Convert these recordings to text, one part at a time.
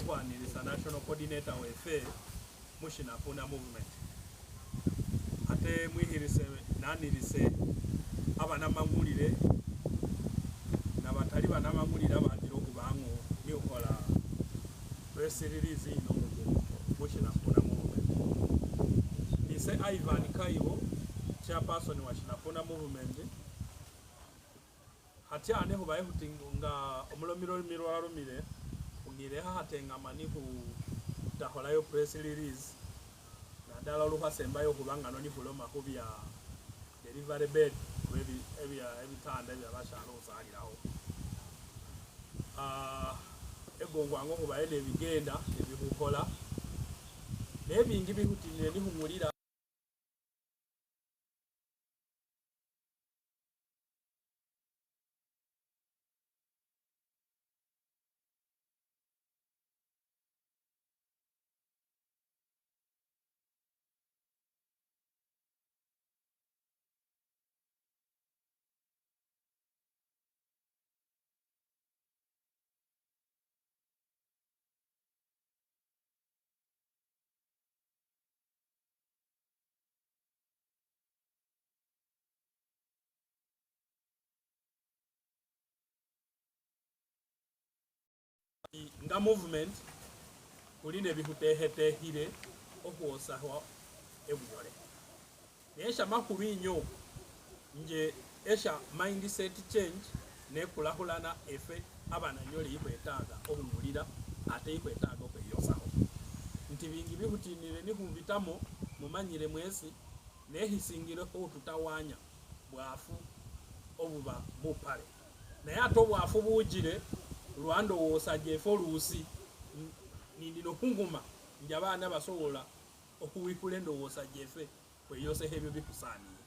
Okhwanilisa national coordinator wefe muShinampuna movement ate mwihirise nanirise abanamangulire nabatali banamangulire abajira okubango niukhola press release ino muShinampuna movement. Nise Ivan Kaibo, chairperson wa Shinampuna movement. Hatyane hubaye hutinga omulomiro mirwarumire ungireha hatengama ni hutaholayo press release nadala oluhasembayo kubanga no nihuloma kubya delivery bed ebya ebitanda ebya bashalo osaliraho egongwango hubaye nebigenda ebihukola nebingi bihutinire nihumulira nga movement kuline bihutehetehire okwosaho ebuyole nesha makulu inyo nje esha mindset change nekulahulana efe abananyole ikwetaaga obumulira ate ikwetaaga okweyosaho nti bingi bihutinire nihumbitamo mumanyire mwesi nehisingire otutawanya bwafu obuba mupale naye ate obwafu bujire Rwanda wosaje folusi nindino kunguma njabana basobola okuwikula endowooza jefe kweyose hebyo bikusaniye.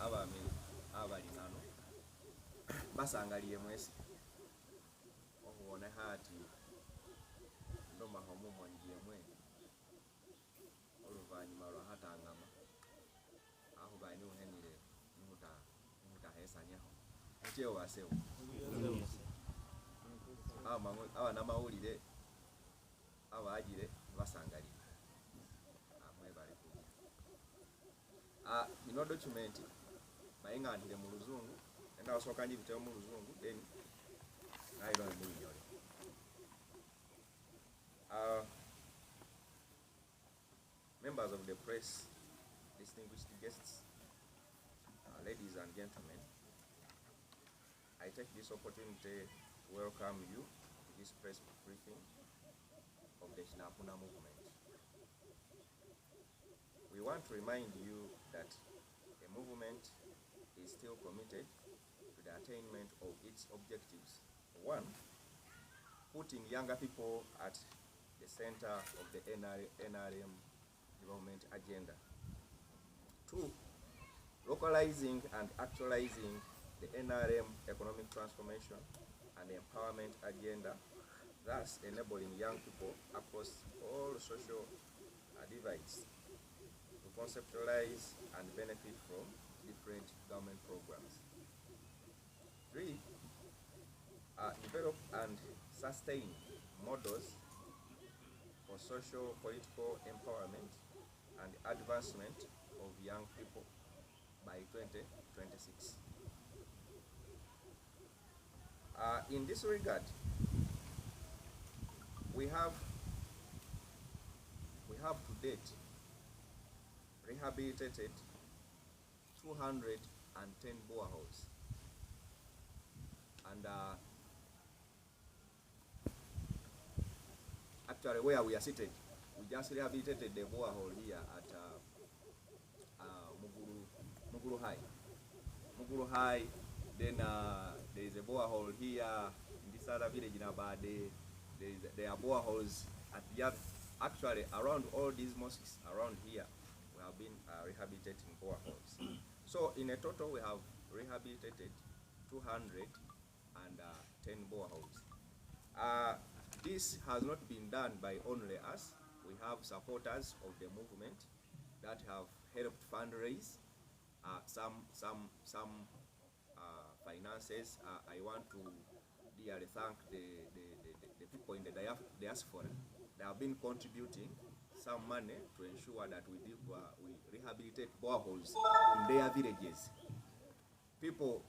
Abali basangaliye mwesi okhuona hati ndomakho mumoni jemwe oluvanyuma lwa khatangama akhubali niukhenile nikhutakhesanyakho muchewo wasewo abanamawulire abajile basangalile amwebale kuja. Ino document bayingandile mu luzungu enda wasoka njibitewo mu luzungu then nailone mu lunyole. Members of the press, distinguished guests, ladies and gentlemen, I take this opportunity to welcome you to this press briefing of the Shinampuna movement. We want to remind you that the movement is still committed to the attainment of its objectives. 1, putting younger people at the center of the NRM development agenda. 2, localizing and actualizing the NRM economic transformation and empowerment agenda, thus enabling young people across all social divides to conceptualize and benefit from different government programs. 3, develop and sustain models for social political empowerment and advancement of young people by 2026. In this regard, we have to date rehabilitated 210 boreholes, and actually where we are seated, we just rehabilitated the borehole here at Muguru High. Muguru High. Then there is a borehole here in this other village in Abade. There are boreholes at the other, actually around all these mosques around here, we have been rehabilitating boreholes. So in a total, we have rehabilitated 210 boreholes. This has not been done by only us. We have supporters of the movement that have helped fundraise some finances. I want to dearly thank the people in the diaspora. They have been contributing some money to ensure that we rehabilitate boreholes in their villages. People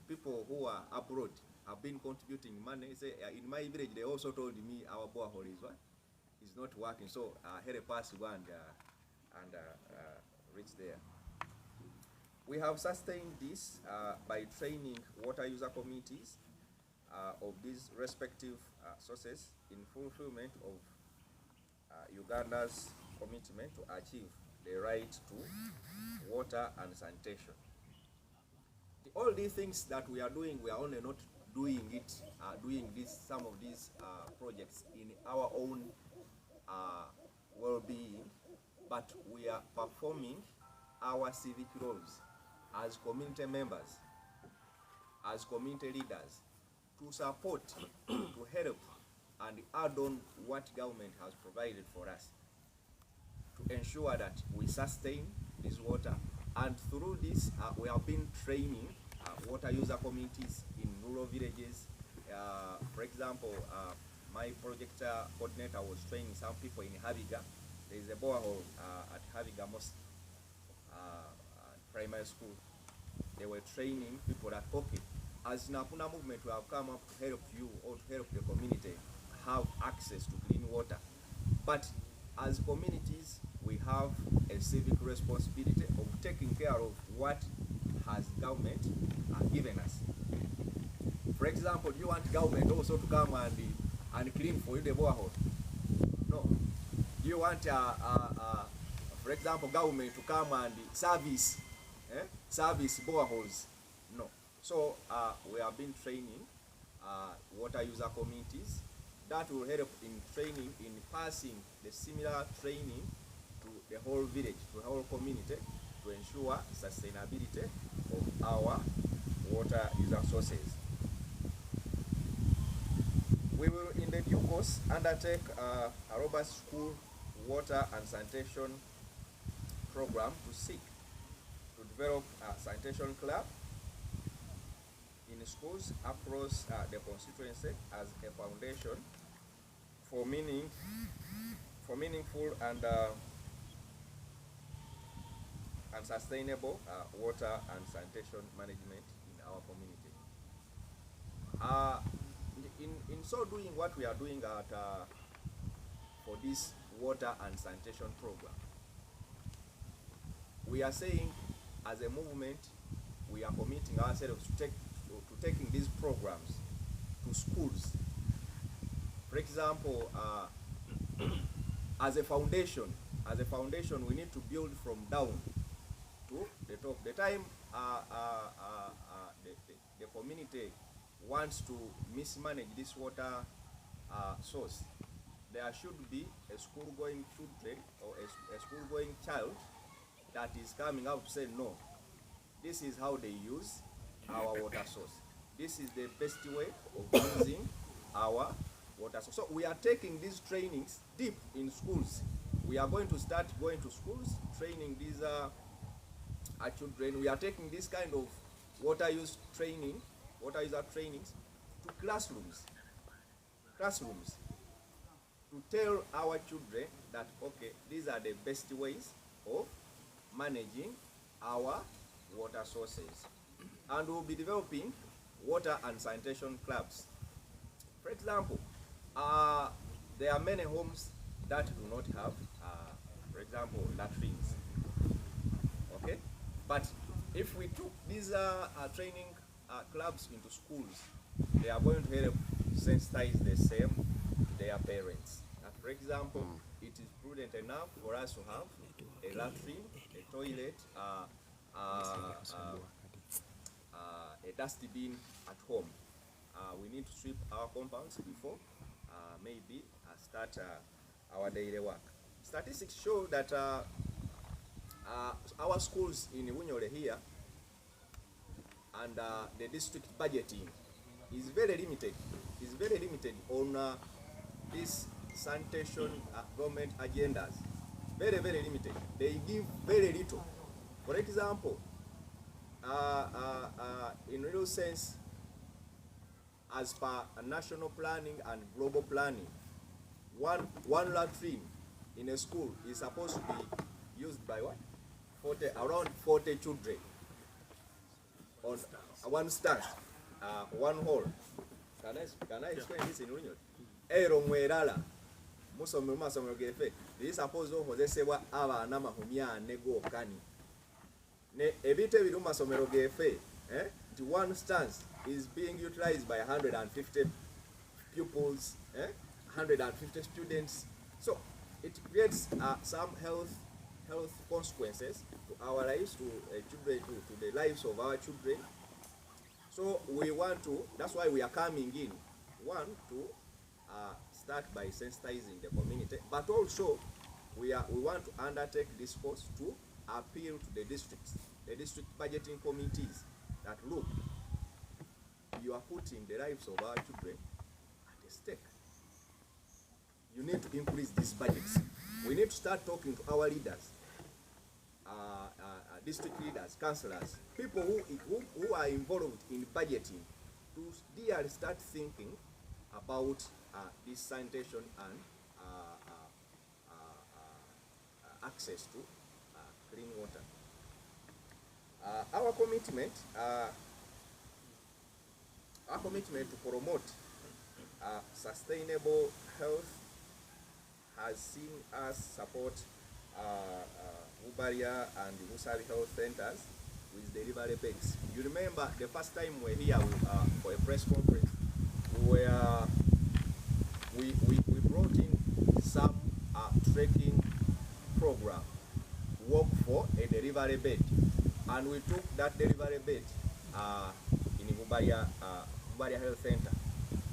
who are abroad have been contributing money. Say, in my village, they also told me our borehole is what is not working. So help us go and reach there. We have sustained this by training water user committees of these respective sources in fulfillment of Uganda's commitment to achieve the right to water and sanitation. All these things that we are doing, we are only not doing it, doing this, some of these projects in our own well-being, but we are performing our civic roles as community members, as community leaders, to support, to help, and add on what government has provided for us to ensure that we sustain this water. And through this, we have been training water user communities in rural villages. For example, my project coordinator was training some people in Habiga. There is a borehole at Habiga Mosque Primary School. They were training people that, okay, as Tunapuna movement, we have come up to help you or to help the community have access to clean water. But as communities, we have a civic responsibility of taking care of what has government given us. For example, do you want government also to come and clean for you the borehole? No. Do you want, for example, government to come and service boreholes? No. So we have been training water user communities that will help in training, in passing the similar training to the whole village, to the whole community, to ensure sustainability of our water user sources. We will, in the due course, undertake a robust school water and sanitation program to seek to develop a sanitation club in schools across the constituency as a foundation for meaningful and sustainable water and sanitation management in our community. In so doing, what we are doing at for this water and sanitation program, we are saying as a movement, we are committing ourselves to taking these programs to schools. For example, as a foundation, we need to build from down to the top. The time the community wants to mismanage this water source, there should be a school-going children or a school-going child that is coming up to say, no, this is how they use our water source. This is the best way of using our water source. So we are taking these trainings deep in schools. We are going to start going to schools, training these our children. We are taking this kind of water use training, water user trainings to classrooms. Classrooms. to tell our children that, okay, these are the best ways of managing our water sources. And we'll be developing water and sanitation clubs. For example, there are many homes that do not have, for example, latrines. Okay? But if we took these training clubs into schools, they are going to help sensitize the same to their parents. For example, it is prudent enough for us to have a latrine, a toilet, a dustbin at home. We need to sweep our compounds before maybe start our daily work. Statistics show that our schools in Bunyole here and the district budgeting is very limited. Is very limited on this sanitation government agendas. Very, very limited. They give very little. For example, in real sense, as per national planning and global planning, one latrine in a school is supposed to be used by what? 40, around 40 children on one stance, one hall. Can I explain this in Runyoro? Ero mwerala musomero masomero gefe this supposed okozesebwa abaana 40 gokani ne ebintu ebiri mu masomero gefe the one stance is being utilized by 150 pupils, 150 students. So it creates some health consequences to our lives, to children, to the lives of our children. So we want to, that's why we are coming in, one, to start by sensitizing the community, but also we want to undertake this course to appeal to the districts, the district budgeting committees, that look, you are putting the lives of our children at stake. You need to increase these budgets. We need to start talking to our leaders, district leaders, councillors, people who are involved in budgeting, to really start thinking about this sanitation and access to clean water. Our commitment to promote sustainable health has seen us support Bubaria and Busabi health centers with delivery beds. You remember the first time we were here for a press conference, where we brought in some trekking program, work for a delivery bed, and we took that delivery bed in Bubaria, Bubaria Health Center.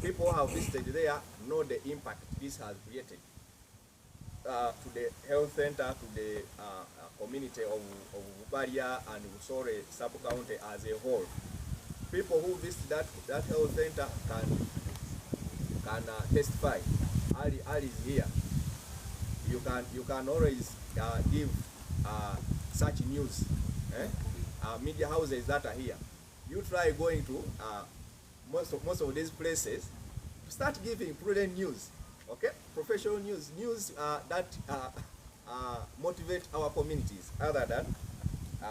People who have visited there know the impact this has created to the health center, to the community of Bubaria and Busore sub-county as a whole. People who visit that health center can testify. Ali is here. You can always give such news. Media houses that are here. You try going to most of these places to start giving prudent news, okay? Professional news, news that motivate our communities, other than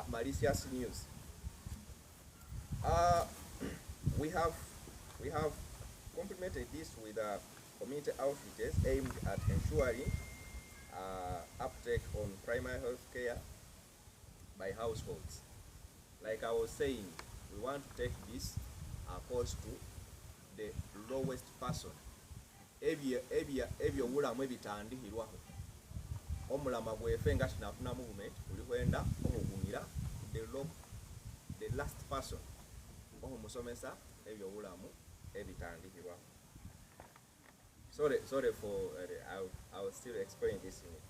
malicious news. We have complemented this with community outreaches aimed at ensuring uptake on primary health care by households. Like I was saying, we want to take this course to the lowest person. Ebyo obulamu ebitandikirwaho omulama gwefe nga Tunafuna movement kulikwenda okugungira the last person okumusomesa ebyo obulamu ebitandikirwaho. Sorry for I will still explain this in it.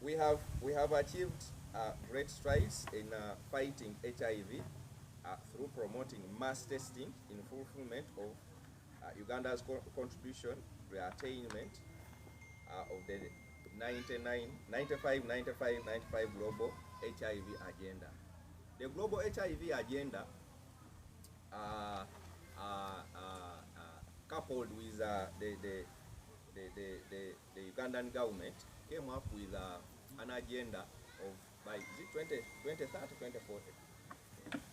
We have achieved great strides in fighting HIV through promoting mass testing in fulfillment of Uganda's contribution to the attainment of the 95 95 95 global HIV agenda. The global HIV agenda hold with the Ugandan government, came up with an agenda of by is it 2030, 2040?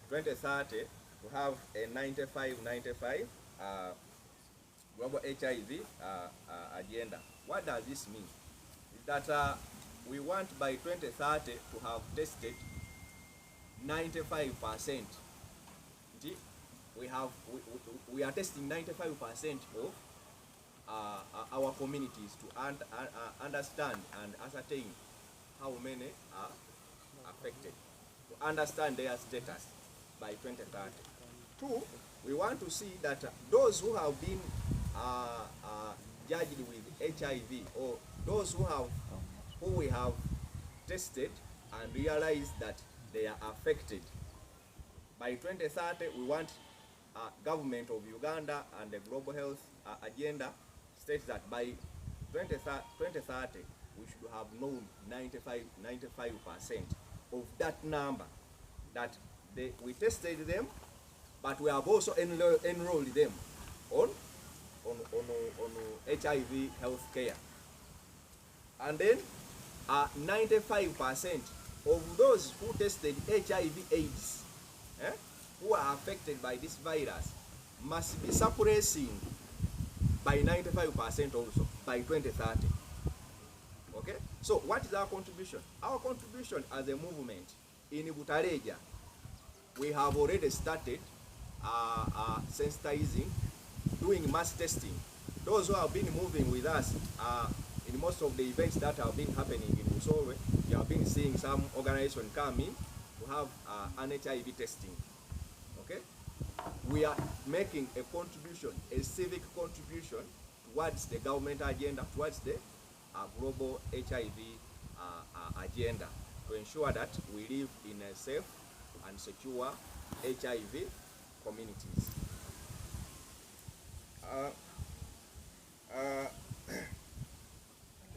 2030 to have a 95-95 global HIV agenda. What does this mean? Is that we want by 2030 to have tested 95%. We are testing 95% of our communities to understand and ascertain how many are affected, to understand their status by 2030. Two, we want to see that those who have been judged with HIV, or those who we have tested and realized that they are affected, by 2030 we want government of Uganda and the global health agenda states that by 2030 we should have known 95% of that number that we tested them, but we have also enrolled them on HIV health care. And then 95% of those who tested HIV AIDS, who are affected by this virus, must be suppressing by 95% also by 2030. Okay? So what is our contribution? Our contribution as a movement in Butaleja, we have already started sensitizing, doing mass testing. Those who have been moving with us in most of the events that have been happening in Busolwe, you have been seeing some organization come in to have an HIV testing. Okay? We are making a contribution, a civic contribution towards the government agenda, towards the global HIV agenda, to ensure that we live in a safe and secure HIV communities.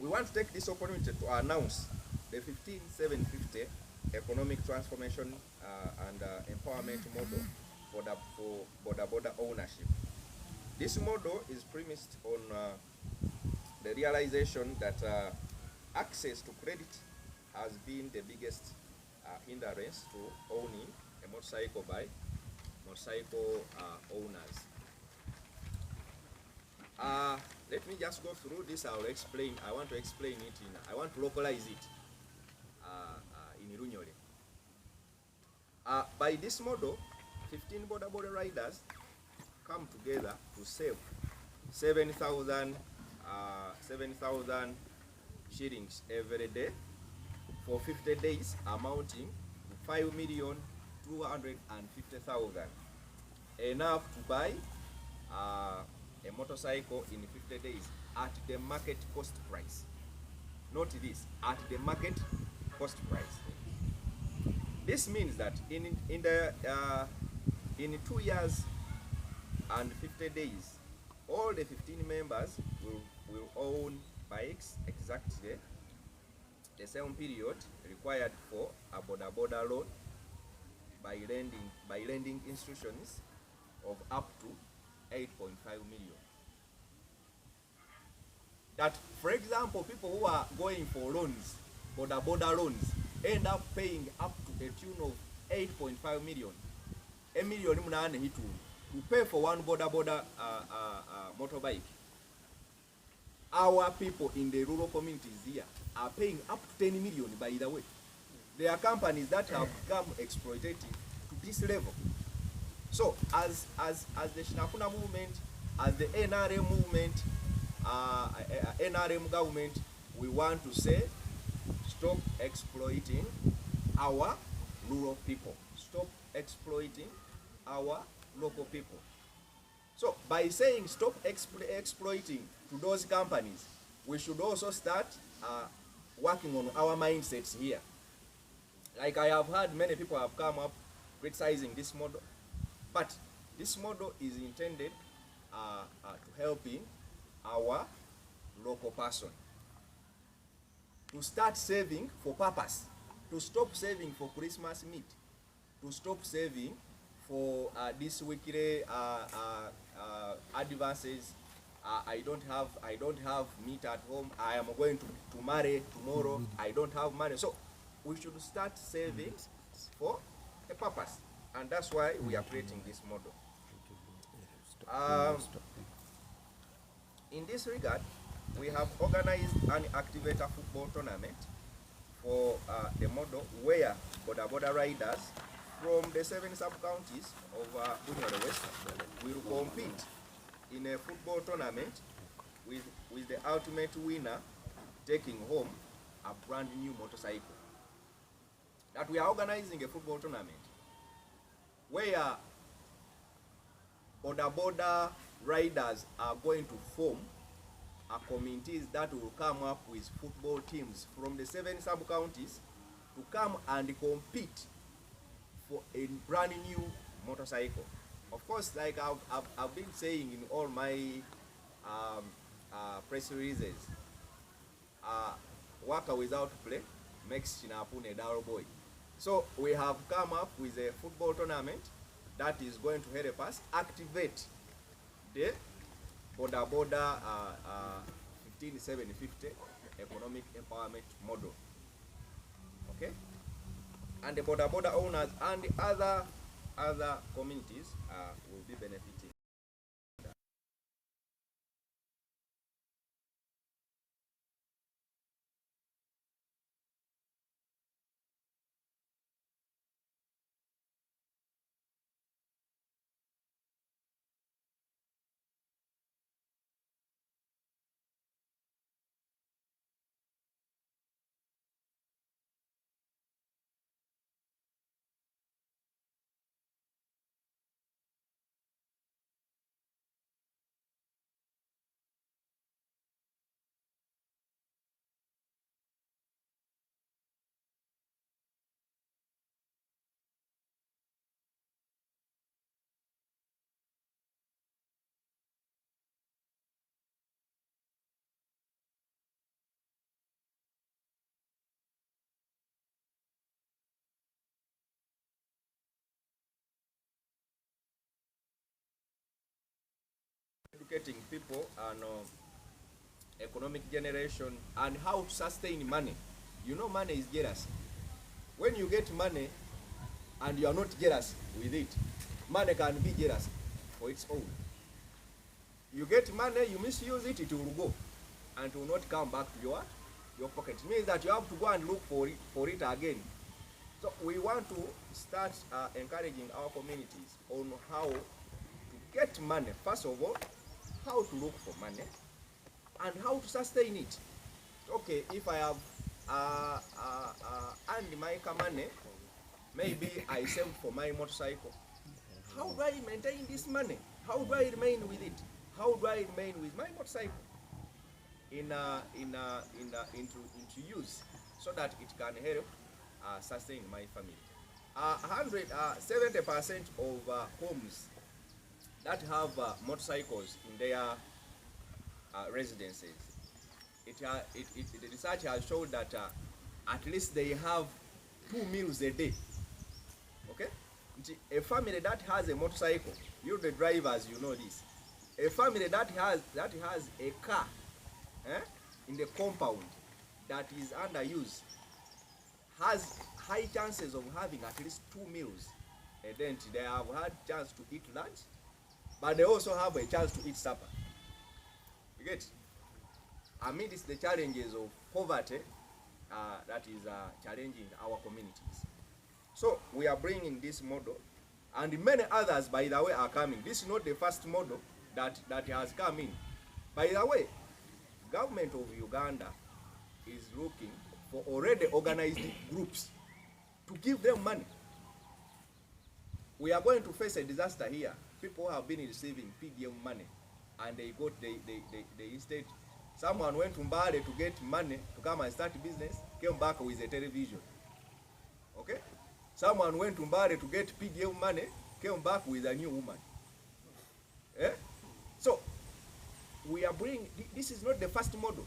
We want to take this opportunity to announce the 15750 economic transformation and empowerment model for boda boda ownership. This model is premised on the realization that access to credit has been the biggest hindrance to owning a motorcycle by motorcycle owners. Let me just go through this. I'll explain. I want to explain it in, I want to localize it in Runyole. By this model, 15 boda boda riders come together to save 7,000 shillings every day for 50 days, amounting to 5,250,000, enough to buy a motorcycle in 50 days at the market cost price. Note this, at the market cost price. This means that in 2 years and 50 days, all the 15 members will own bikes exactly the same period required for a boda boda loan by lending institutions of up to 8.5 million. That, for example, people who are going for loans, boda boda loans, end up paying up to a tune of 8.5 million, a million to pay for one boda boda motorbike. Our people in the rural communities here are paying up to 10 million, by the way. There are companies that have become exploitative to this level. So as the Shinafuna movement, as the NRM movement, NRM government, we want to say, stop exploiting our rural people. Stop exploiting our local people. So by saying stop exploiting to those companies, we should also start working on our mindsets here. Like I have heard many people have come up criticizing this model, but this model is intended to helping our local person to start saving for purpose, to stop saving for Christmas meat, to stop saving for this weekly advances I don't have meat at home. I am going to marry tomorrow. I don't have money. So we should start saving for a purpose. And that's why we are creating this model. In this regard, we have organized an activator football tournament for the model where bodaboda riders from the 7 sub-counties of Bunyore West will compete in a football tournament with the ultimate winner taking home a brand new motorcycle. That we are organizing a football tournament where bodaboda riders are going to form a committees that will come up with football teams from the 7 sub-counties to come and compete for a brand new motorcycle. Of course, like I've been saying in all my press releases, worker without play makes Chinapune a dull boy. So we have come up with a football tournament that is going to help us activate the bodaboda 15750 economic empowerment model. Okay? And the bodaboda owners and the other communities will be benefiting. Educating people on economic generation and how to sustain money. You know, money is jealous. When you get money and you are not jealous with it, money can be jealous for its own. You get money, you misuse it, it will go and it will not come back to your pocket. It means that you have to go and look for it again. So we want to start encouraging our communities on how to get money. First of all, how to look for money and how to sustain it. Okay, if I have earned my money, maybe I saved for my motorcycle. How do I maintain this money? How do I remain with it? How do I remain with my motorcycle into use so that it can help sustain my family? 70% of homes that have motorcycles in their residences, the research has shown that at least they have 2 meals a day. Okay? A family that has a motorcycle, you the drivers, you know this. A family that has a car in the compound that is under use has high chances of having at least 2 meals. And then they have had chance to eat lunch, but they also have a chance to eat supper. You get? Amidst the challenges of poverty that is challenging our communities. So we are bringing this model, and many others, by the way, are coming. This is not the first model that has come in. By the way, government of Uganda is looking for already organized groups to give them money. We are going to face a disaster here. People have been receiving PDM money, and they instead, someone went to Mbale to get money to come and start business, came back with a television. Okay? Someone went to Mbale to get PDM money, came back with a new woman. Eh? So, we are bringing, this is not the first model.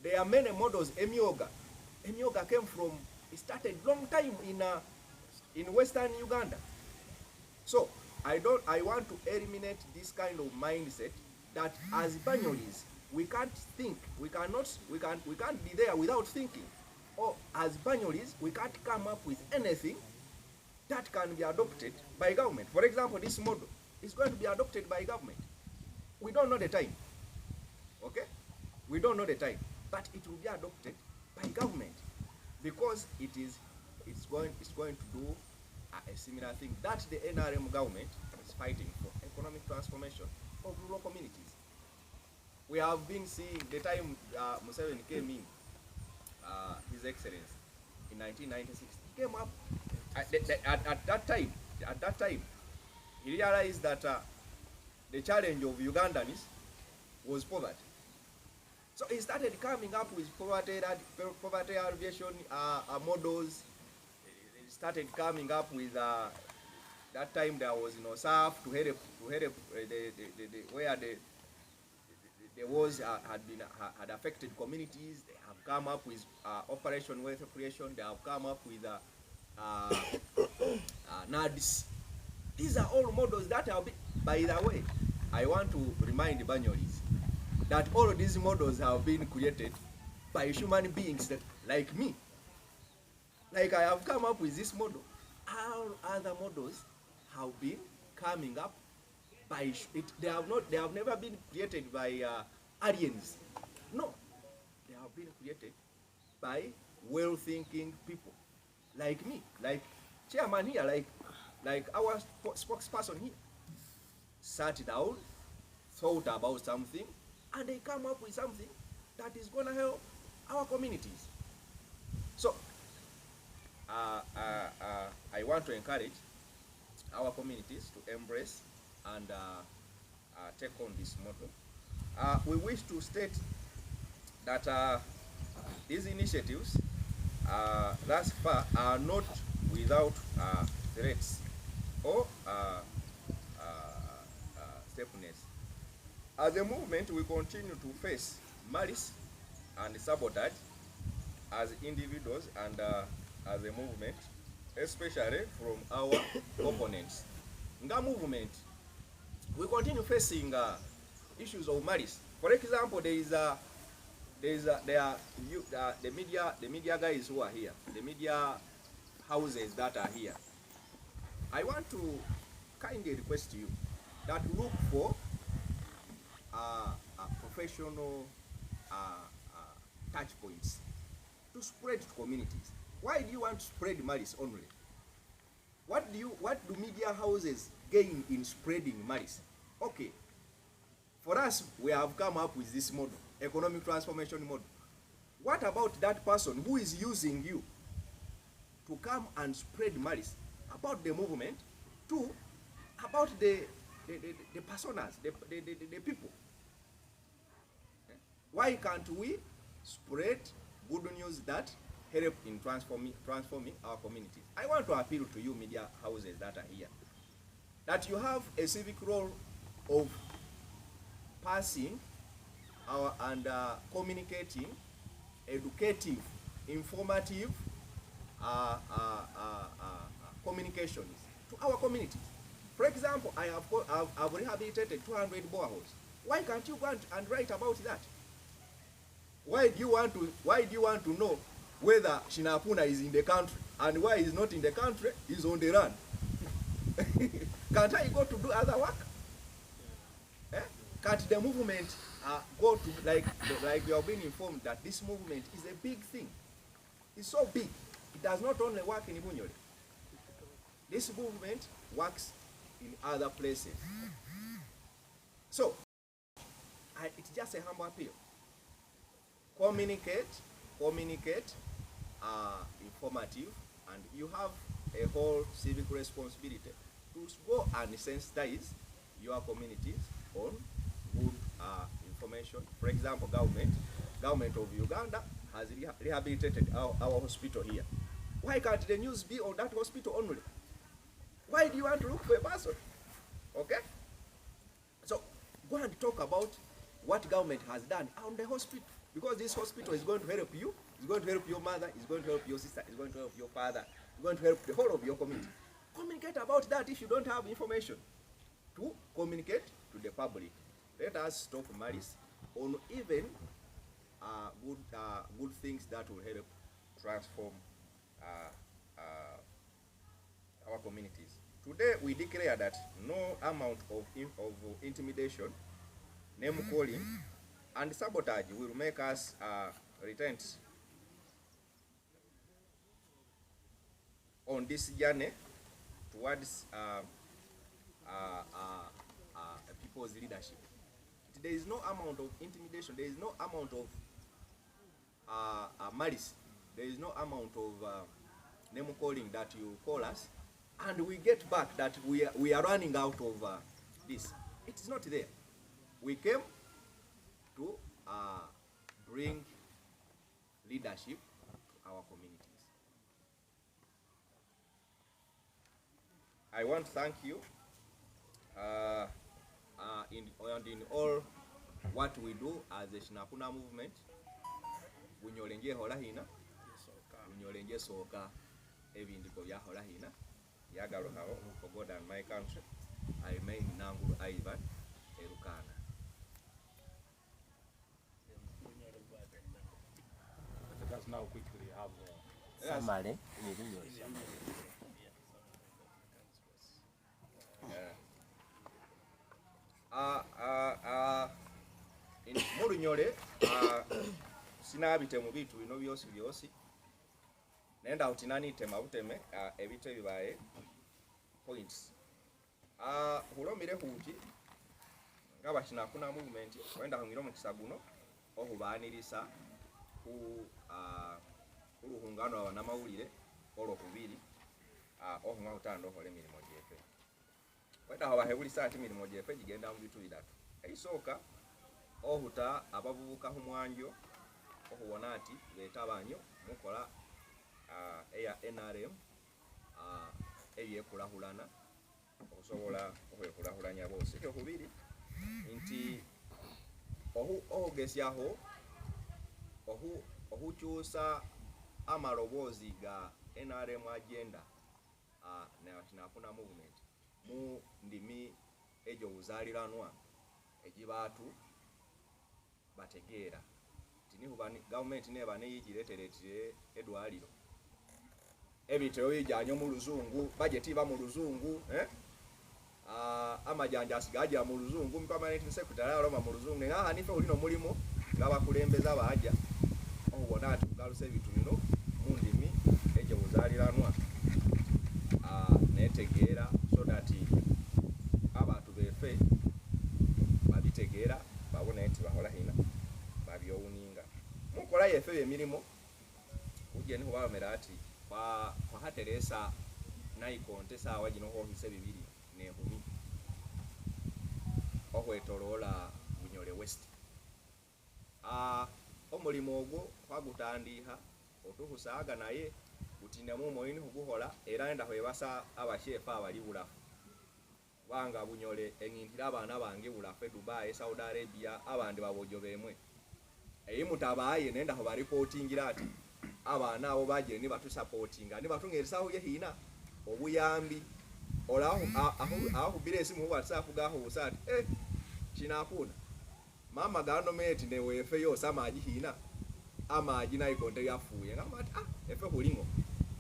There are many models. Emyooga. Emyooga came from, it started long time in Western Uganda. So, I want to eliminate this kind of mindset that as Banyoris, we can't think, we can't be there without thinking. Or as Banyoris, we can't come up with anything that can be adopted by government. For example, this model is going to be adopted by government. We don't know the time, okay? We don't know the time, but it will be adopted by government because it's going to do a similar thing that the NRM government is fighting for, economic transformation of rural communities. We have been seeing the time Museveni came in, His Excellency, in 1996, he came up at that time, he realized that the challenge of Ugandans was poverty. So he started coming up with poverty alleviation models. He started coming up with, that time there was SAF to help where the wars had affected communities. They have come up with Operation Wealth Creation. They have come up with NADS. These are all models that have been, by the way, I want to remind the Banyoris that all of these models have been created by human beings that, like me. Like I have come up with this model. All other models have been coming up by, they have never been created by aliens. No, they have been created by well-thinking people like me, like chairman here, like our spokesperson here. Sat down, thought about something, and they come up with something that is going to help our communities. So, I want to encourage our communities to embrace and take on this model. We wish to state that these initiatives thus far are not without threats or stiffness. As a movement, we continue to face malice and sabotage as individuals and as a movement, especially from our opponents. Nga movement, we continue facing issues of malice. For example, there are the media guys who are here, the media houses that are here. I want to kindly request you that look for professional touch points to spread to communities. Why do you want to spread malice only? What do media houses gain in spreading malice? Okay, for us, we have come up with this model, economic transformation model. What about that person who is using you to come and spread malice about the movement, to about the personas, the people? Why can't we spread good news that help in transforming our communities? I want to appeal to you media houses that are here, that you have a civic role of passing our, and communicating educative, informative communications to our communities. For example, I've rehabilitated 200 boreholes. Why can't you go and write about that? Why do you want to know whether Shinapuna is in the country, and why he's not in the country, he's on the run? Can't I go to do other work? Eh? Can't the movement go to, like you have been informed that this movement is a big thing. It's so big. It does not only work in Bunyore. This movement works in other places. So, it's just a humble appeal. Communicate, informative, and you have a whole civic responsibility to go and sensitize your communities on good information. For example, government of Uganda has rehabilitated our hospital here. Why can't the news be on that hospital only? Why do you want to look for a person? Okay? So go and talk about what government has done on the hospital. Because this hospital is going to help you, it's going to help your mother, it's going to help your sister, it's going to help your father, it's going to help the whole of your community. Communicate about that if you don't have information to communicate to the public. Let us stop malice on even good things that will help transform our communities. Today we declare that no amount of intimidation, name calling, and sabotage will make us retent on this journey towards people's leadership. There is no amount of intimidation, there is no amount of malice, there is no amount of name calling that you call us, and we get back that we are running out of this. It is not there. We came to bring leadership to our communities. I want to thank you in all what we do as a Shinakuna movement. Bunyolenje hola hina, bunyolenje soka ebindiko bya hola hina. Yagalo hao for God and my country. I remain Nanguru Ivan Erukana. Let us now quickly have Samale. Murunyole sinabite mu bitu bino byosi byosi nenda utinani tema buteme ebite bibaye points hulomire huki ngaba Shinakuna movement wenda hungira mu kisaguno ohubanirisa ku uluhungano abanamawulire olwokubiri ohunga utando hole mirimo jefe wenda habahebulisa ati mirimo jefe gigenda mu bitu bidatu eisoka ohuta abavubuka humwanjo ohuwona ati beta banyo mukola eya NRM eyekulahulana okusobola okwekulahulanya bose. Ekyokubiri nti ohugesyaho ohukyusa amaloboozi ga NRM agenda na Shinakuna movement mu ndimi egy'obuzaaliranwa egibaatu bategeera tinihuba government neba neyigireteretire edwaliro ebitero bijanye mu luzungu budget iba mu luzungu amajanja asigaja mu luzungu permanent secretary aloma mu luzungu nga nife ulino mulimo ngabakulembeza baja okubona ati kugalusa ebintu bino mu ndimi egy'obuzaaliranwa netegeera so that abantu befe babitegeera babone nti bahola hina babyowuninga mukola yefe emirimo kujja niho balomera ati kwa hateresa naikonte sawa gino office bibiri ne10 okwetolola Bunyole West omulimo ogwo kwagutandiha otuhusaga naye utinda mumo ini huguhola era enda hwebasa abashefa abali bulafu wanga Bunyole engintira abana bange bulafu Dubai, Saudi Arabia abandi babojo bemwe eyimutabaye nenda ho baripotingira ati abana abo bagire ni batusupportinga ni batungeresaho ye hina obuyambi olaho aho kubire simu WhatsApp gaho usati Shinakuna mama gano meti ne wefe yo samaji hina amaji na ikonde yafuye ngamba ati efe hulingo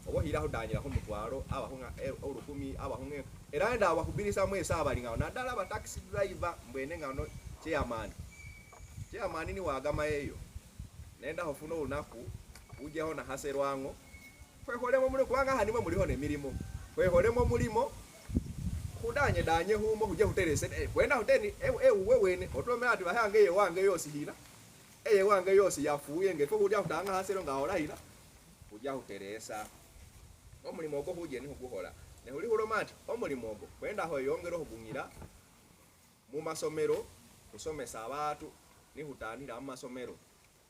obo hira hudanyira ko mutwaro abahunga olukumi abahunga era nda abakubirisa mwesa abalinga nadala aba taxi driver mbwene ngano chairman ni wagama eyo nenda hofuna olunaku ujeho na haserwango kweholemo muli kubanga hanimwe muliho ne mirimo kweholemo mulimo kudanye danye humo kuje huterese kwenda hoteni wewe otomera ati bahange ye wange yose hina eye wange yose yafuye ngefo kujya kudanga hasero ngahola hina kujya huteresa omulimo ogwo huje niho guhola ne huli hulomati omulimo ogwo kwenda ho yongero hugungira mu masomero kusomesa abantu nihutanira mu masomero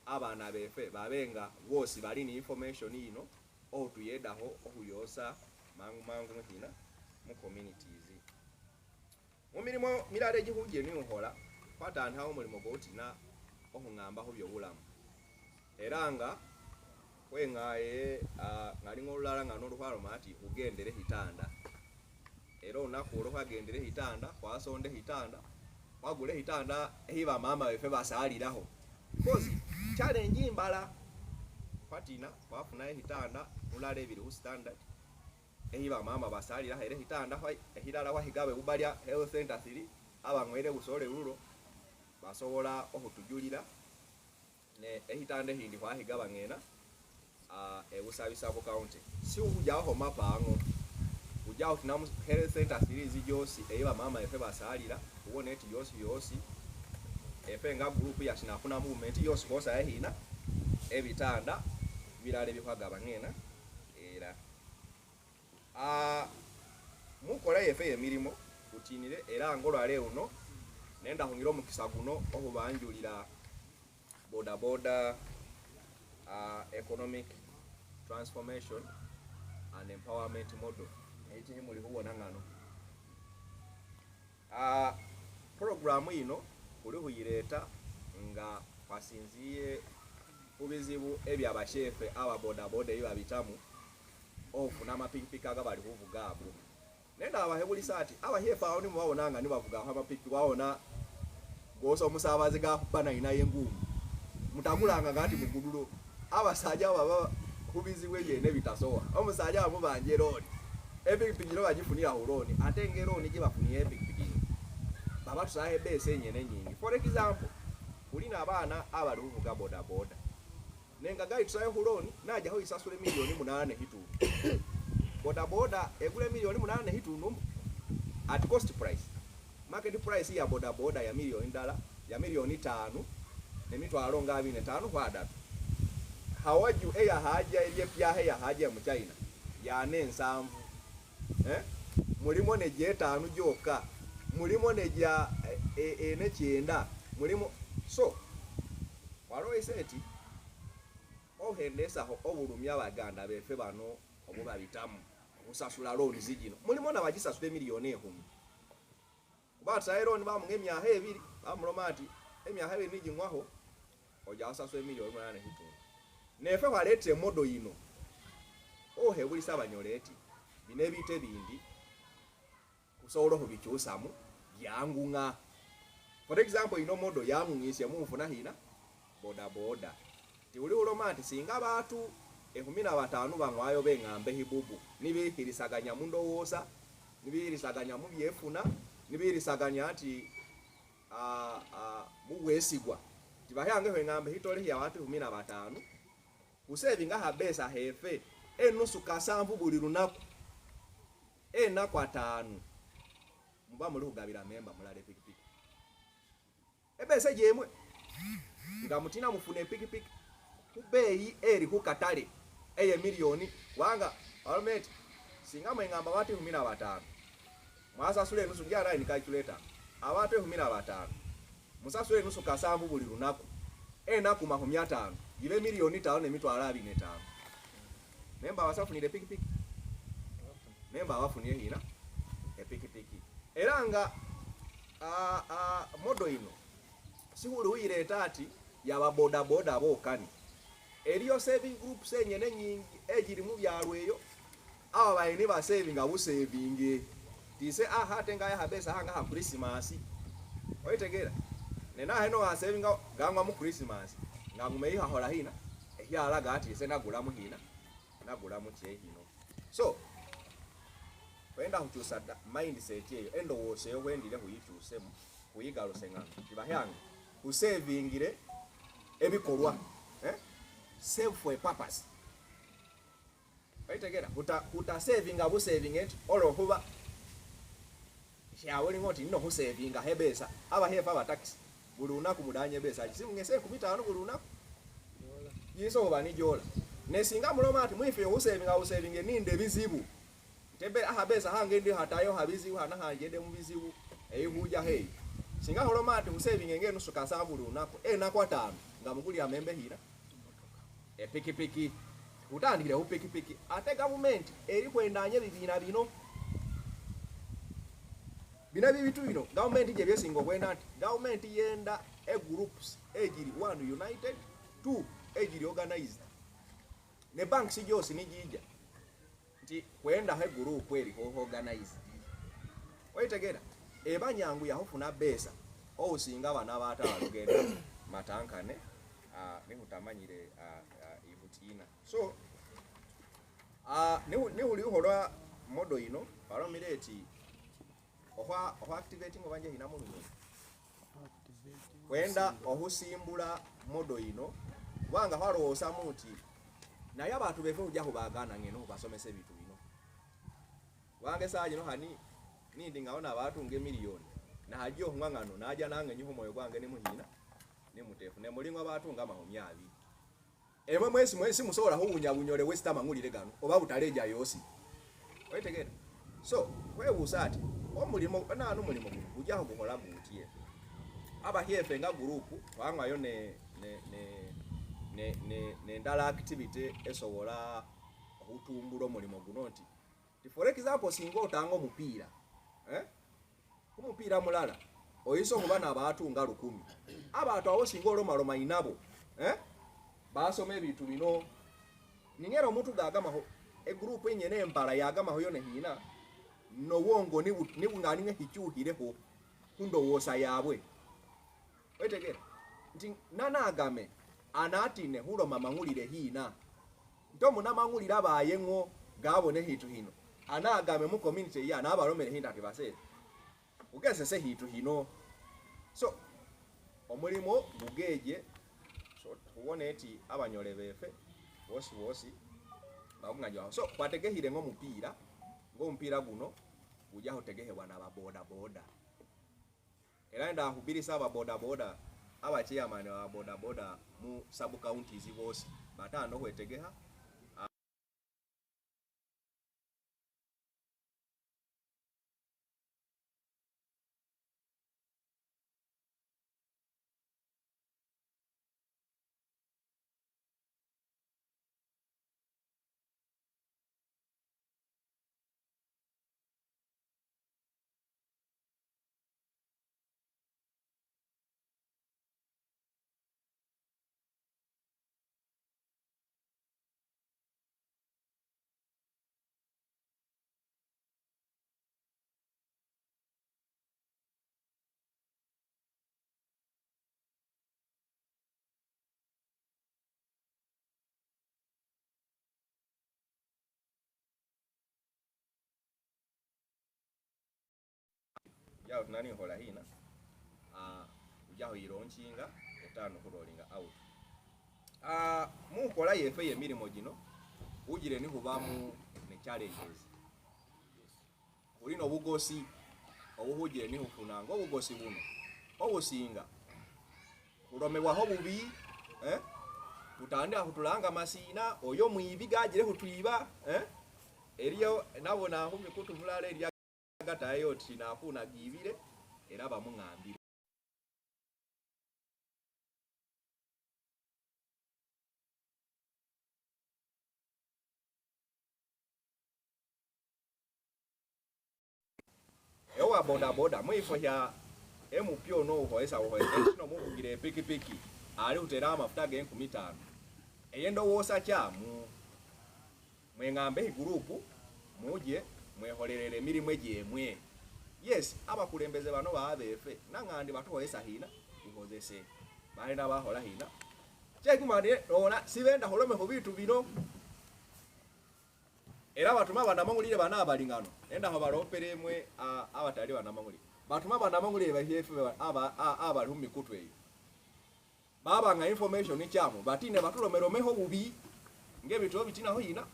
abana befe babenga bose bali ni information ino otuyedaho ohuyosa mangu mangu hina mu communities mu mirimo mirare gihuje ni uhola kwatantha omulimo gotina ohungamba ho byobulamu eranga kwengaye ngali ngolulala nga noluhwalo mati ugendere hitanda era olunaku olwo kwagendere hitanda kwasonde hitanda Khwagula ehitanda ehiba mama befe basaliraho because challenge imbala khwatina khwafuna ehitanda mulala ebiri khu standard ehiba mama basaliraho era ehitanda ehilala khwahigabe bubalya health center 3 abang'were busole lulo basobola okhutujulira ne ehitanda ehindi khwahigaba ng'ena ebusabisa ku county si khujakho mapango khujakho tinamu health center 3 josi ehiba mama efe basalira ubone eti yosi yosi efe nga group ya sinafuna movement yosi kosa ehina ebitanda bilale bikhwagaba ng'ena era mukola yefe emirimo kutinire era ngolwale uno nenda khungira omukisa guno okhubanjulira boda boda economic transformation and empowerment model ekiri muli khubona ngano programu ino kuli khuyileta nga khwasinziye khubizibu ebyabashefe aba boda boda ebabitamu ofuna amapikipiki agabali khuvuga abo nenda abahebulisa ati abahyefe awo nimubabona nga nibavuga amapikipiki wawona gosa omusabazi gakhupa naina yengumu mutagulanga ngati mugululo abasaja baba khubizibu ebyene bitasowa omusaja bamubanja eroni epikipiki ino bagifunira khuloni ate nga eroni gyebafunire epikipiki baba tusaha ebesa enyene nyingi. For example, kulina abaana abali khuvuga boda boda nenga gali tusaye khuloni naja khoisasula 8,500,000 boda boda egule 8,500,000 at cost price. Market price ya boda boda ya $1,000,000 ya 5,025,000 hawaju eya haja ebyepya eya haja mu China ya 4.7 mulimo ne 5 joka mulimo ne ja 4.9 mulimo so walo eseti ohendesa obulumya abaganda befe bano obuba bitamu okusasula loan zijino mulimo na bagisasula 10,000,000 kuba loan bamunga emyaha ebiri bamuloma ati emyaha ebiri nijingwaho oja asasula 8,500,000 nefe walete modo ino ohebulisa abanyoleti bino ebintu ebindi kusobola okhubikyusamu byangunga. For example, ino modo yang'ung'isya mufuna hina boda boda tiuli uloma nti singa batu 15 bang'wayo beng'ambe hibubu nibihirisaganya mundowooza nibihirisaganya mubyefuna nibihirisaganya ati mubwesigwa tibahyange hweng'ambe hitole hya watu 15 kusevinga habesa hefe enusu kasamvu buli lunaku enaku 5 muba muli khugabira memba mulale pikipiki ebesa jemwe nga mutina mufune pikipiki kubeyi eri khukatale eye milioni wanga almet singa mweng'amba watu 15 mwasasule nusu njara ni calculator abantu 15 musasule nusu kasambu buli lunaku enaku 50 ibe 5,225,000 memba wasafunire pikipiki memba wafunire hina epikipiki era nga modo ino sihuli uyileta ati yaba boda boda bokani eriyo saving groups enyene nyingi ejiri mu byalo eyo aba bayini ba saving abusavinge tise aha tenga ya habesa hanga ha Christmas oyitegera nena heno wa saving gangwa mu Christmas ngagume ihahola hina ehyalaga ati ise nagula mu hina nagula mu kyehino so wenda huchusa mindset eyo endowooza eyo wendire huyichusemu huyigaluse ngano kusavingire ebikolwa save for a purpose. Oyitegera huta saving abu saving it olwokuba syawoli ngoti nno husavinga hebesa aba hefa aba taxi buli lunaku mudanye ebesa simungese 15 buli lunaku yiso oba nijola nesinga muloma ati mwife husavinga husavinge ninde bizibu tebe ahabesa hange ndi hatayo habizibu hana hangende mu bizibu eyihuja hey singa huloma ati husavinge ngenu suka buli lunaku enaku 5 nga muguli amembe hira epikipiki utandikire hu pikipiki ate gavumenti eri kwendanye bibina bino bina bibitu bino gavumenti gye byesinga okwenda nti gavumenti yenda e groups ejiri 1 united 2 ejiri organized ne banks gyosi nijija nti kwenda he group eri organized oyitegera eba nyangu yahufuna besa Ohusinga abana bata lugenda matankane nihutamanyire ibutina. So nihuli uholwa modo ino balomire eti okhwa activating obanje hina mulunye kwenda ohusimbula modo ino wanga hwarowoosa muti naye abantu befe ujja kubagana ngeno basomese bitu bino wange saa jino hani nindi ngaona abantu nge miliyoni na hajiyo ngangano naja nange nyiho moyo gwange nimuhina nimutefu ne mulingo abantu nga 200 emwe mwesi mwesi musobola huwunya bunyole wesita mangulire gano oba butaleja yosi wetegera. So kwebuusa ati omulimo nanu mulimo ujja kukola gutye aba hiefe nga gurupu wangwayo ne ne ne ne ne ne ndala activity esobola okutumbula omulimo guno nti for example singa otanga omupiira kumupiira mulala oyinza okuba n'abantu nga 10 abantu abo singa olomaloma inabo basoma ebintu bino ningera omuntu gagamaho egroup enyene empala yagamaho yone hina nowongo nibunganinge hikyuhireho kundowoosa yabwe wetegera nti nanagame anatine huloma mangulire hina ntomu namangulire abayengo gabone hitu hino anagame mu community ya nabalomere hinda ati basere ugesese hitu hino. So omulimo gugeje so tuwone eti abanyole befe bosi bosi bakungajwa. So kwategehire ng'omupiira ng'omupiira guno guja hotegehebwa n'ababoda boda era ndahubirisa ababoda boda aba chairman wa boda boda mu sub counties bosi batano hwetegeha yao nani hola hina ujaho ironchinga etano kurolinga out mukola yefe ye mirimo jino ujire ni hubamu ne challenges kulino bugosi obuhujire ni hufunanga obugosi buno obusinga kulomebwaho bubi tutandika kutulanga masina oyo mwibigajire kutwiba eriyo nabona humikutu mulala erya gatayo tinafuna gibire era bamungambire ewa boda boda mwifo ya MP ono uhoesa uhoesa no muvugire pikipiki ali utera amafuta ge 15 eyendo wosa kyamu mwengambe igurupu muje mweholerere mirimo gyemwe. Yes, abakulembeze bano babefe nangandi batuhoesa hina ihozese balina bahola hina chekumane ona sibenda holome hubitu bino era batuma banamangulire bana abalingano enda ho balopere mwe abatali banamangulire batuma banamangulire bahyefe aba aba humikutu eyo baba nga information kyamo batine batulomeromeho bubi ngebito bitina ho hina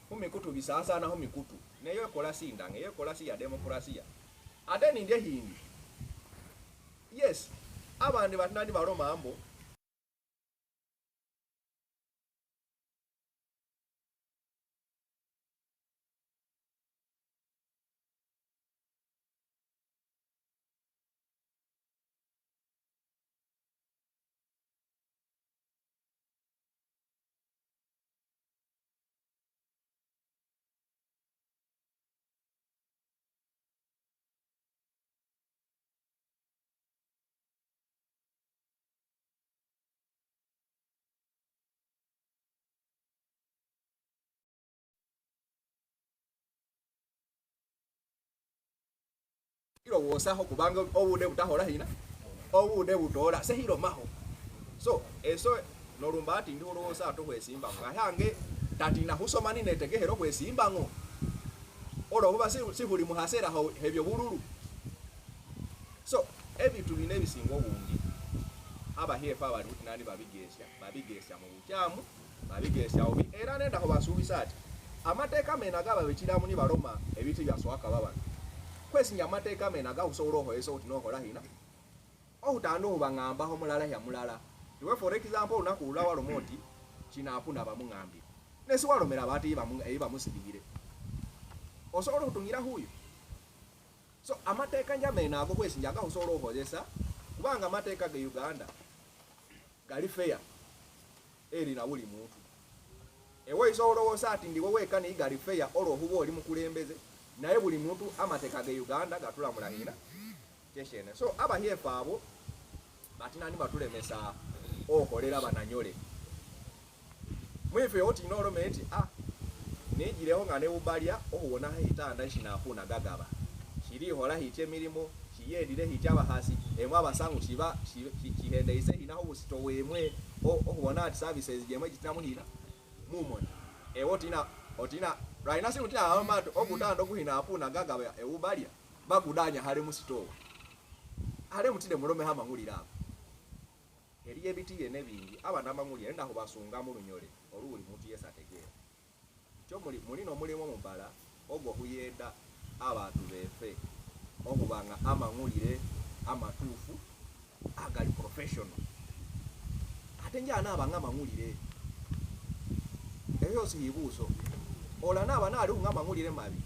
humikutu bisasa na humikutu neyo kola sinda ngeyo kola si ya demokrasia ate nindye hindi. Yes, abandi batinandi baloma ambo wosaho kubanga obude butahola hina Obude butola sehiro maho. So eso nolumba ati ndi olowooza ate hwesimba ngahange tatina husoma nine tegehero hwesimba ngo. Olwokuba sihuli muhasera hebyo bululu. So ebintu bino ebisinga obungi abahyefa abali nani babigesya mu bukyamu, babigesya obi era nenda kubasuubisa ati amateeka mena gababikiramu ni baloma ebintu byaswaka babano. Kwesinya amateeka mena gakusobola okhoyesa oti nokola hina ohutanda ohubangambaho mulala ya mulala. Iwe for example olunaku lula waloma oti kinaapuna bamungambire nesi walomera bati bamusibire osobola okutungira huyo. So amateeka njamena ago kwesinya gakusobola okhoyesa kubanga amateeka ge Uganda gali fair eri na buli muntu. Ewe isobola olowooza ati ndiwe weka ni gali fair olwokuba oli mukulembeze naye buli muntu amateeka ge Uganda gatulamula hina kyeshene. So abahyefa abo batinani batulemesa okholera bananyole. Mwife oti nolome nti nijireho nga neubalya okhuwona hitanda shinafuna gagaba shirihola hiche emirimu shiyedire hiche abahasi emwe abasangu shiba shihendeise hinaho obusito wemwe okhuwona ati services jemwe jitinamu hina mumoni. Ewe otina raina si utina amato okutanda okuhina apuna gagaba eubalya bagudanya hale musitowa hale mutinde mulome hamangulira ago eriyo ebiti yene bingi abana amangulira enda hubasunga mu lunyole oluli muntu yesi ategeera kyo mulino omulimu omubala ogwo kuyenda abantu befe okubanga amangulire amatuufu agali professional ate njana abanga amangulire ebyo sihibuuso ola naaba naali nga amangulire mabi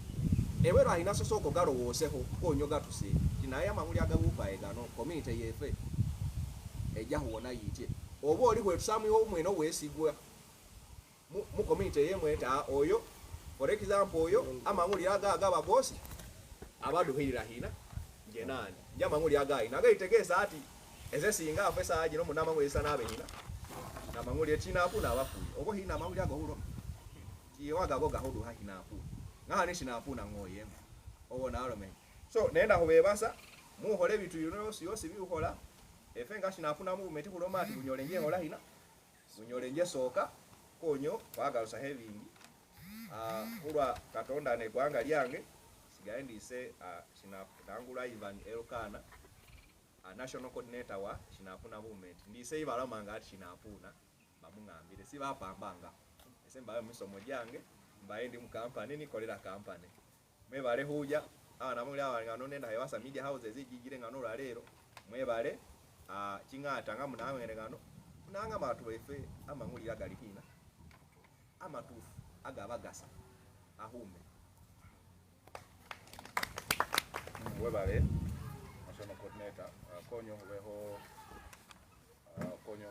ewero alina sosoko galowooseho konyo gatuse naye amangulire agabuupaye gano community yefe ejja huwona yitye oba oli hwetusamuyo omwene obwesigwa mu community yemwe ta oyo for example oyo amangulire agaba gosi abaduhirira hina nje nani nje amangulire agayina agaitegeesa ati eze singa afe saagino munamangulire sanaabe hina namangulire chinapu nabafuye obo hina amangulire agahulo kiwaga gahuduha hinapu ngahani shinapu na ngoyemu obo nalome. So nenda hubebasa muhole bitu bino yosi biukhola efe nga shinapu na movement kuloma ati bunyole nje hola hina bunyole nje soka konyo kwagalusa hevingi kulwa Katonda ne gwanga lyange sigaye ndise shinapu nangula Ivan Elkana a national coordinator wa shinapuna movement ndise ibalomanga ati shinapuna bamungambire sibapambanga ese mbaye misomo gyange mbaye ndi mu company nikolera company mwebale huja abana muli abangano nenda hewasa media houses zijigire ngano lwalero mwebale ching'ata nga munawere ngano munanga abantu befe amangulira gali hina amatufu agabagasa ahume. Mwebale national coordinator konyo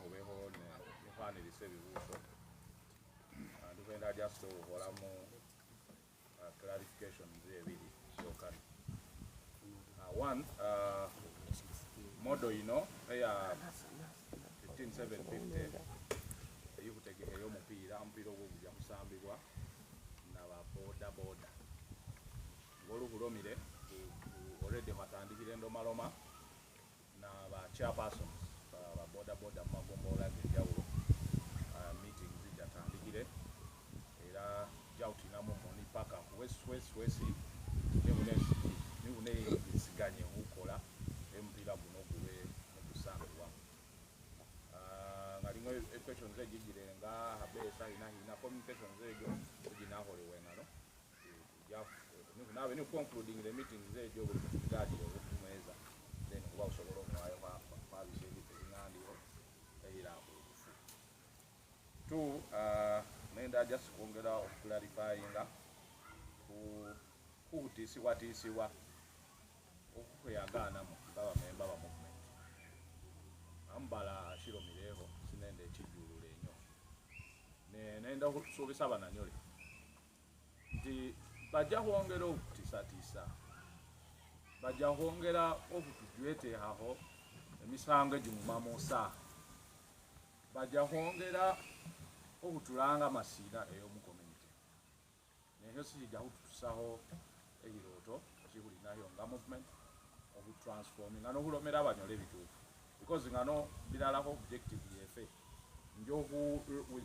hubeho ne nifanirisa ebibuuzo ndugenda just okuholamu clarifications ebiri kyokka. One, modo ino eya 15750 eyikutegekeyo omupiira ogwo gujja kusambibwa naba boda boda ng'olukulomire already kwatandikire endomaloma naba chairpersons ba boda boda mu magombolola ag'enjawulo meetings zijatandikire era jawutinamu moni paka wesi nibune esiganye okukola omupiira guno gube negusambibwa. Nga lingo equations ejijire nga habesa hina communications ejo ejinakolewa engano nabe ni concluding the meetings ejo buli mutugaatire okumweza then kuba osobola omwayo kwabisa ebingandiro eyira obufu. Two, nenda just kwongera okuclarifyinga kutiisibwatiisibwa okukweyagaanamu babamemba ba movement ambala ashiromireho sinende ekijjululo enyo nenda okusuubisa abananyole nti bajja kwongera okutisatiisa bajja kwongera okutujweteekaho emisango egimumamusa bajja kwongera okutulanga amasira ey'omu community nekyo sikijja kututusaho ekirooto ekihulinayo nga movement okutransforminga n'okulomera abanyole ebituufu. Because ngano bilalako objective yefe njoku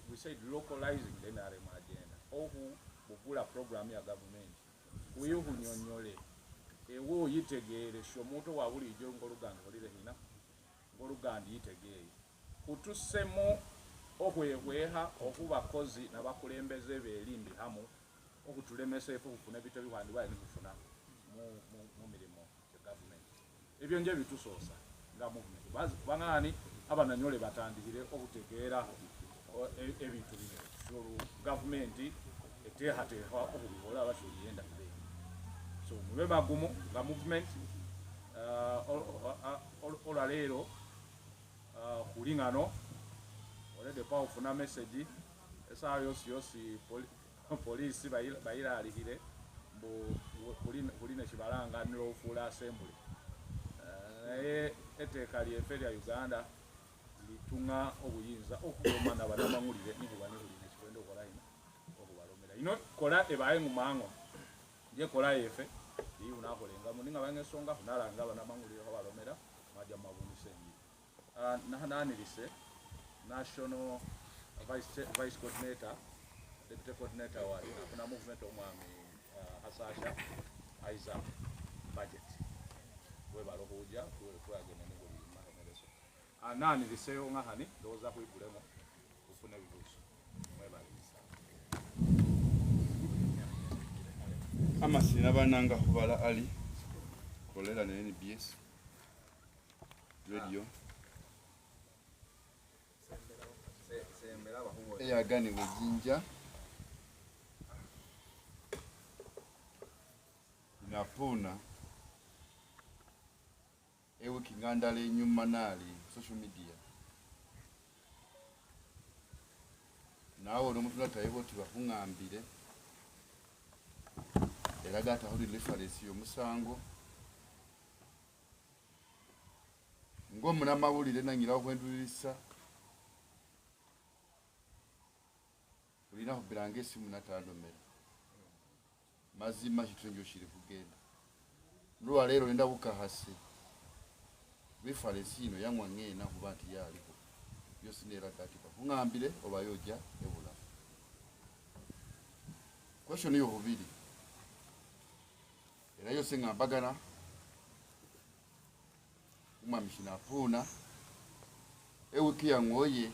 we said localizing the NRM agenda oku bugula program ya government kuyuhunyonyole ewo oyitegeere omuntu wa bulijjo ng'oluganda olire hina ng'oluganda yitegeere kutusemu okhwekhwekha okhubakozi nabakulembeze belimbi hamu okhutulemesa efe khufuna ebintu ebiwandi nikufuna mu mirimo gya government. Ebyo nje bitusosa nga movement bangani abananyole batandikire okutegeera ebintu bino suru government etehateha okubikola abasholiyenda kube. So mube bagumu nga movement olwaleero khulingano already powerful message esawa yosi yosi polisi bayiralikhile mbu kuline shibalanga nilofula assembly. Naye etteeka lyeffe lya Uganda litunga obuyinza okuloma nabanamawulire nikuba nikuline kikwenda okola ino okubalomera ino kola ebaye ngumango nje kola yefe liunakholengamu ninga bangesonga khunalanga abanamawulire khabalomera maja mabumisengi. Nahananirise National Vice Coordinator, Deputy Coordinator wa kuna movement omwami Hasasha Isaac Budget webalo khuja twagenda ningoli mahomereso ananiriseyo ngahani ndowooza khwigulemo kufuna ebibuuzo mwebalisa amasina bananga khubala ali kolera ne NBS radio eyagani wejinja napuna ewiki ngandala enyuma nali social media nawe omuntu natayeho tibakhungambire era gatahuli reference y'omusango ng'omunamawulire nanyirawo khwendulirisa ulina khubiranga esimu natandomera mazima chitunjo shiri kugenda lwa lero nenda bukahase reference ino yangwa ngena kuba nti yaliko yosi nera kati bakungambire oba yoja ebula. Question yo hubiri era yose ngambagana umwamishina puna ewiki yangoye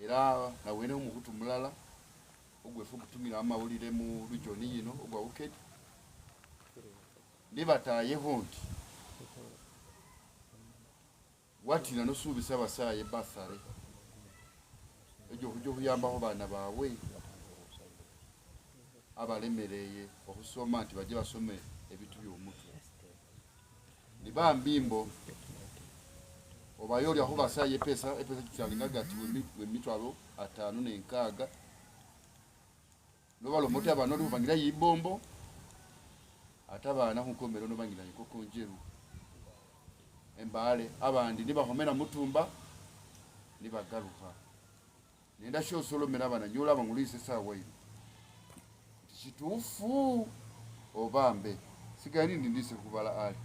era nawene umuhutu mulala ogwefu kutumira amawulire mu region yino ogwa Bukedi nibatayeho nti watina nosubisa abasaye basare ejo kujo kuyambaho bana bawe abalemereye okusoma nti baje basome ebintu by'omutwe nibambimbo obayoli aho basaye pesa epesa kitalinga gati wemitwalo 506 nobalo mote abano lubangira yibombo atabana nkukomero nobangira ikoko njeru embale abandi nibahomera mutumba nibagaruka nenda shosolomera abana nyola bangulise sawa ino kitufu obambe sigani ndindise kubala ali.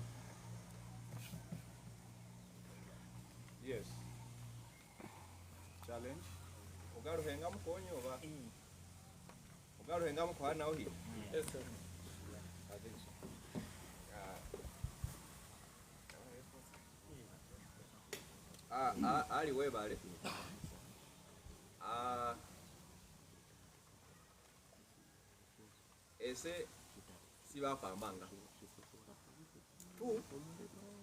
Yes. Challenge. Ogaruhenga mukonyo oba ogaruhenga mukwana ohi. Yes sir. I think so. Ali webale. Ese sibapambanga. Tu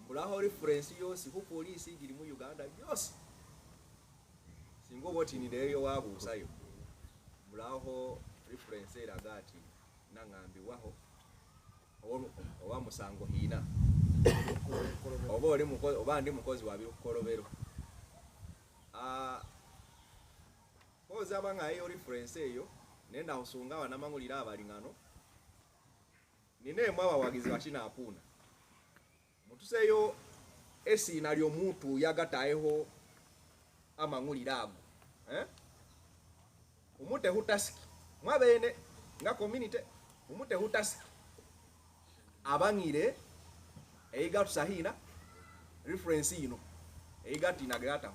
mulaho reference yosi ku police igiri mu Uganda yosi. Singo boti ni leyo wabusayo. Mulaho reference eraga ati nangambi waho owa musango hina. Oba oli mukozi oba ndi mukozi wa bikolobero. Koza abanga eyo reference eyo nenda usunga banamangulira abalingano. Nine mwa wagizi wachina apuna. Mutuseyo esi nalyo muntu yagataeho amangulira ago. Umute hutasiki. Mwabene nga community umute hutasiki. Abangire eiga tusahina Reference ino eigati nagrata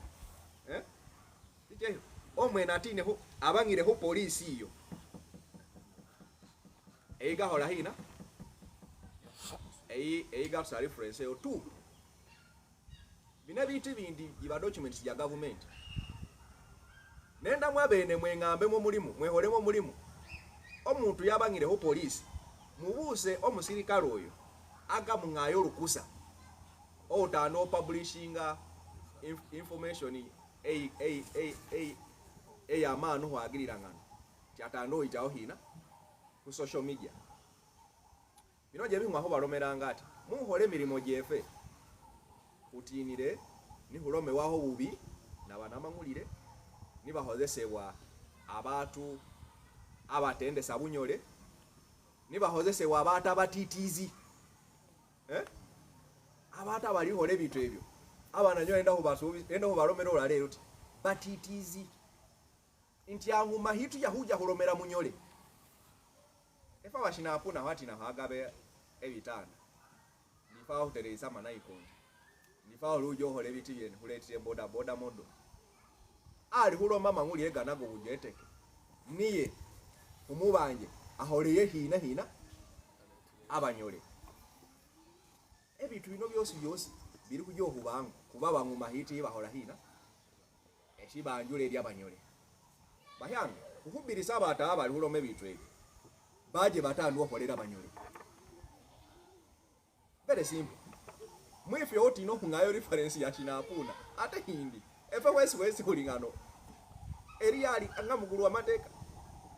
omwene atineho abangireho polisi iyo eigahola hina eiga reference eyo tu bina bintu bindi iba documents ya government nenda mwabene mwengambemo mulimu mweholemo mulimu omuntu yabangireho polisi mubuse omusirikale oyo aga mungayo lukusa otano publishinga information eyamanu hwagirirangana kyatano itaho hina ku social media bino je bimwa ho balomeranga ati muhole mirimo jefe utinire nihulome waho bubi nabanamangulire nibahozesebwa abantu abatende sabunyole nibahozesebwa abantu abatitizi abantu abalihole ebintu ebyo abana nyo enda hubasubi enda hubalomera olaleero ti batitizi nti anguma hitu yahuja hulomera munyole efa washinapuna wati na hagabe ebitanda nifa hutereza manaikonde nifa olujo hole biti yene huletire boda boda modo ali huloma manguli ega nago kujeteke niye umubanje ahoreye hina hina abanyole ebitu bino byosi byosi biri kujo hubangu kuba banguma hiti bahola hina eshibanjule eri abanyole bahyange kuhubirisa abata abali huloma ebitu ebyo baje batanu oholera abanyole very simple mwife oti no kungayo reference ya chinapuna ate hindi efe wesi wesi kulingano eri ali anga mugulu wa mateka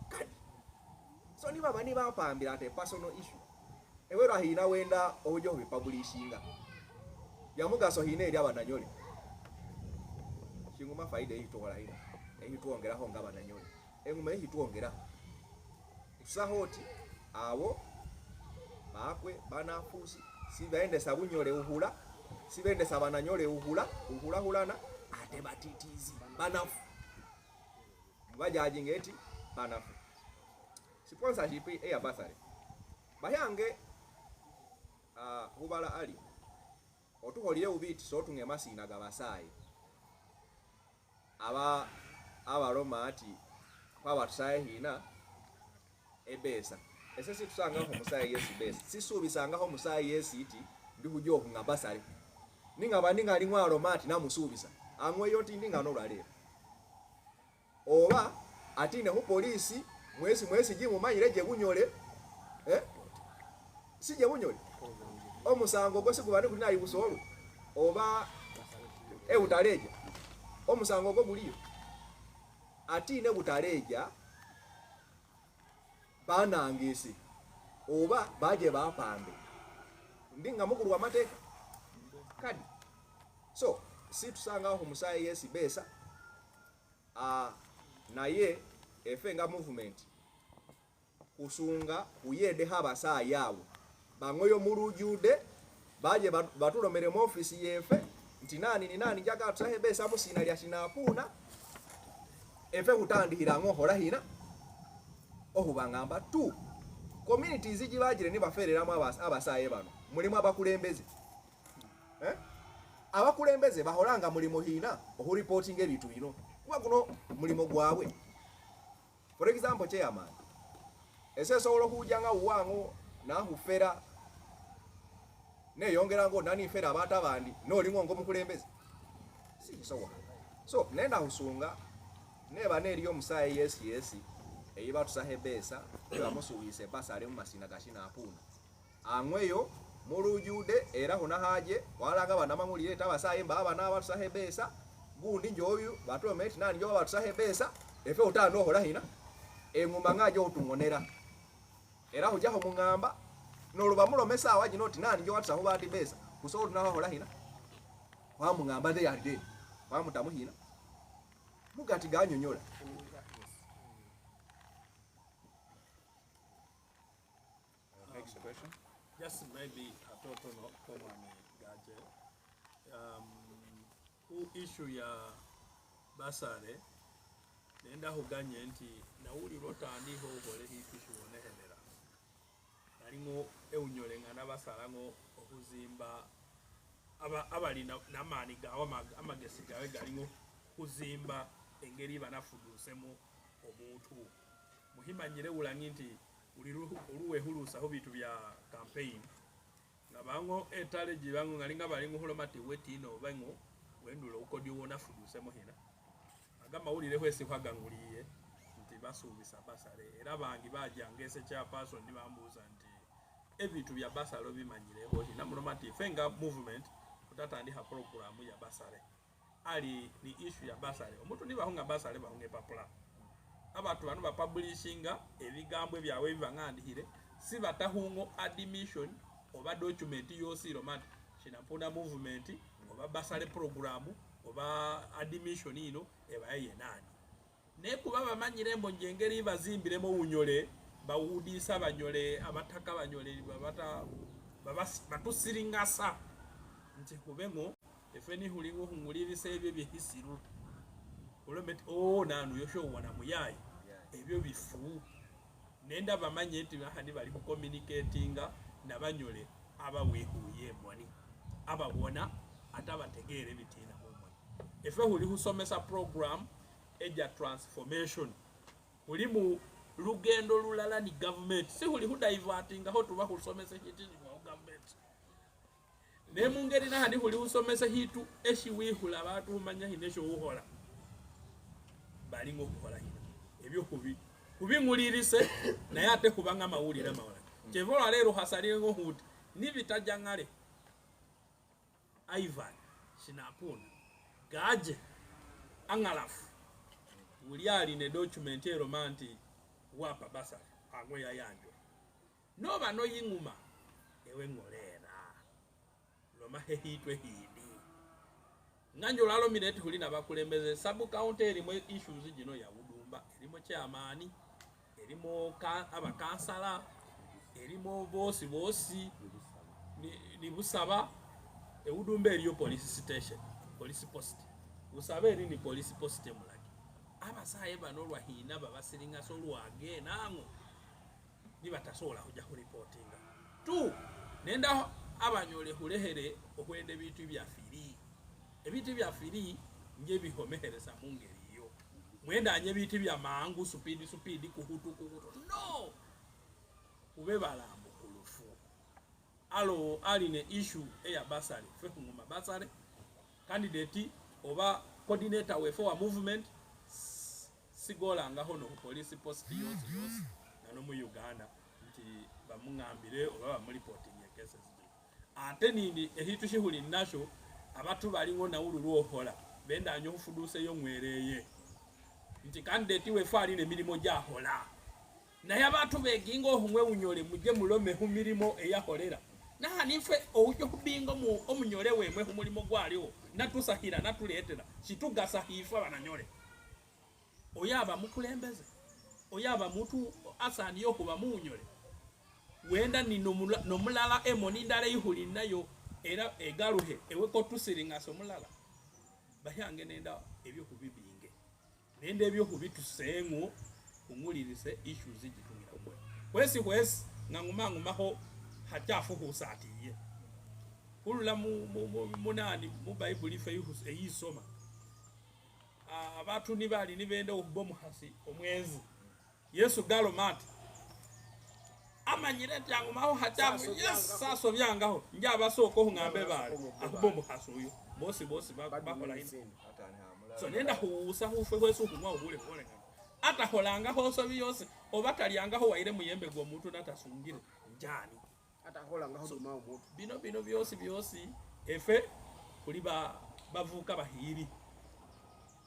kadi so ni baba ni bapambira ate personal issue ewera hina wenda ojo bipublishinga yamugaso hina eri abananyole shinguma faida ehitola hina ehituongeraho nga abananyole enguma ehituongera usahoti abo bakwe banafusi sibaende sabunyole uhula sibaende sabananyole uhula uhula hulana ate batitizi banafu mubajajinga eti banafu sponsorship eya basare bayange hubala ali otuholire ubiti so tunge masina gabasai aba abaroma ati kwabatusaye hina ebesa ese situsangaho musayi yesi besa sisubisangaho musayi yesi iti ndikujo ngabasale ningaba ningali ngwalo ati namusubisa angweyo nti ndingano lwalero oba atine hu polisi mwesi mwesi jimumanyire je bunyole sije bunyole omusango gose kubane kulina ibusolo oba eutaleja omusango go guliyo atine butaleja banangisi oba baje bapambe ndinga mukuru wa mateka kadi so situsanga ho musayi yesi besa naye efenga movement kusunga kuyede haba yawo bangoyo murujude baje batulomere mu office yefe nti nani ni nani jaga tusahe besa musina lya shinapuna efe kutandihira ngohora hina ohubangamba tu communities jibajire ni bafereramu abasaye bano mulimu abakulembeze abakulembeze baholanga mulimo hina ohureporting ebintu bino kuba kuno mulimo gwabwe. For example chairman ese solo hujanga uwango nahufera neyongera ngo nani fera abata bandi no lingo mukulembeze si so so nenda husunga neba neriyo musaye yesi yesi eiba tusahe besa bamusuwise basale mu masina gashina apuna angweyo murujude era hona haje walanga banamangulire tabasaye mbaba naba tusahe besa gundi njoyu batome nani njoba tusahe besa efe utano hola hina enguma ngajo utungonera era hujaho mungamba noluba mulomesa awaji noti nani njoba tusaho bandi besa kusobola tunaho hola hina kwa mungamba de yaride kwa mutamu hina mugati ganyonyola. Next question. Just maybe atoto no komame gaje. Ku issue ya basare nenda huganye nti nawuli rotandiho hole issue onehenera. Nalingo eunyolengana basalango okuzimba Abali n'amaani gawe amagesi gawe galingo kuzimba engeri banafudusemu omuntu muhimanyire ulangi nti oluwehulusaho bitu bya campaign nga bango etale jibango ngalinga balingo hulomati wetino bango wendula ukodi wona fudusemo hina agamba ulire hwese kwaganguliye nti basubisa basale era bangi bajangese cha person ndibambuza nti ebitu bya basale bimanyireho hina mulomati fenga movement kutatandika programu ya basale ali ni issue ya basale omuntu nibahunga basale bahunge papula abantu bano bapublishinga ebigambo ebyawe bibangandihire si batahungo admission oba document yosi romati Shinampunda movement oba basale programu oba admission ino ebaye nani ne kuba bamanyire mbo njengeri bazimbiremo unyole bawudisa banyole abataka banyole babata batusiringasa nti kubengo efeni hulingo hungulirisa ebyo byehisiru olometi oh nanu yosho wana muyayi ebyo bifu nenda bamanye nti bahandi bali ku communicatinga nabanyole abawehuye mwani ababona atabategere bitina mumwe efe huli husomesa program eja transformation huli mu lugendo lulala ni government si huli hudivertinga ho tuba husomesa hitini wa government ne mungeri na handi huli husomesa hitu eshi wihula abantu humanya hinesho uhola balingo kuhola hina ebyo kubi kubingulirise naye ate kubanga mawulira mawala chevola lero hasalire huti nibitajangale Ivan Shinapuna gaje angalafu uliali ne document romanti wapa basale angwe yayanjo noba no yinguma ewe ngolera loma hehitwe hidi nganjo lalo mineti hulina bakulembeze sabu county erimo issues jino ya Udumba erimo chairman erimo abakansala erimo bosi bosi ni busaba Udumba eriyo police station police post busabe eri ni police post mulaki abasaye bano lwahina babasiringa so lwage nango nibatasobola kujja ku reportinga tu nenda abanyole hulehere okwende bitu bya firi ebintu bya firi nje bihomehereza mu ngeri iyo mwenda anye bitu bya mangu supidi supidi kuhutu kuhutu no ube balambo kulufu alo aline issue eya basale fe kungoma basale candidate oba coordinator we for movement sigola ngaho no police post yosi yosi nano mu Uganda nti bamungambire oba bamureporting cases ate nindi ehitu shihuli nasho abatu balingo na ulu luohola benda nyo kufuduse yo mwereye nti candidate we fali ne milimo jahola naye abantu begingo humwe unyole muje mulome humilimo eyaholera na nife oujo kubingo mu omunyole wemwe humulimo gwaliwo natusahira natuletera chitugasa hifa bananyole oyaba mukulembeze oyaba mutu asani yokuba munyole wenda ni nomulala emoni ndale ihuli nayo era egaruhe eweko tusiringa somulala bahyange nenda ebyo kubibinge nenda ebyo kubitusengo kungulirize issues zigitungira kwe kwesi kwesi nganguma ho hachafu husatiye kulula mu munani mu Bible ife eyisoma abantu nibali nibenda okubomu hasi omwezi Yesu galomati amanyire tyangumaho hachafu yes saso byangaho njabasoko ngambe bali akubomu hasi uyo bosi bosi bakola hino so nenda huusa hufe kwesu kumwa uhule hole ataholanga hoso biyose obatalyangaho waire muyembe gwo muntu natasungire njani ataholanga ho mawo muntu bino bino byosi byosi efe kuli ba bavuka bahiri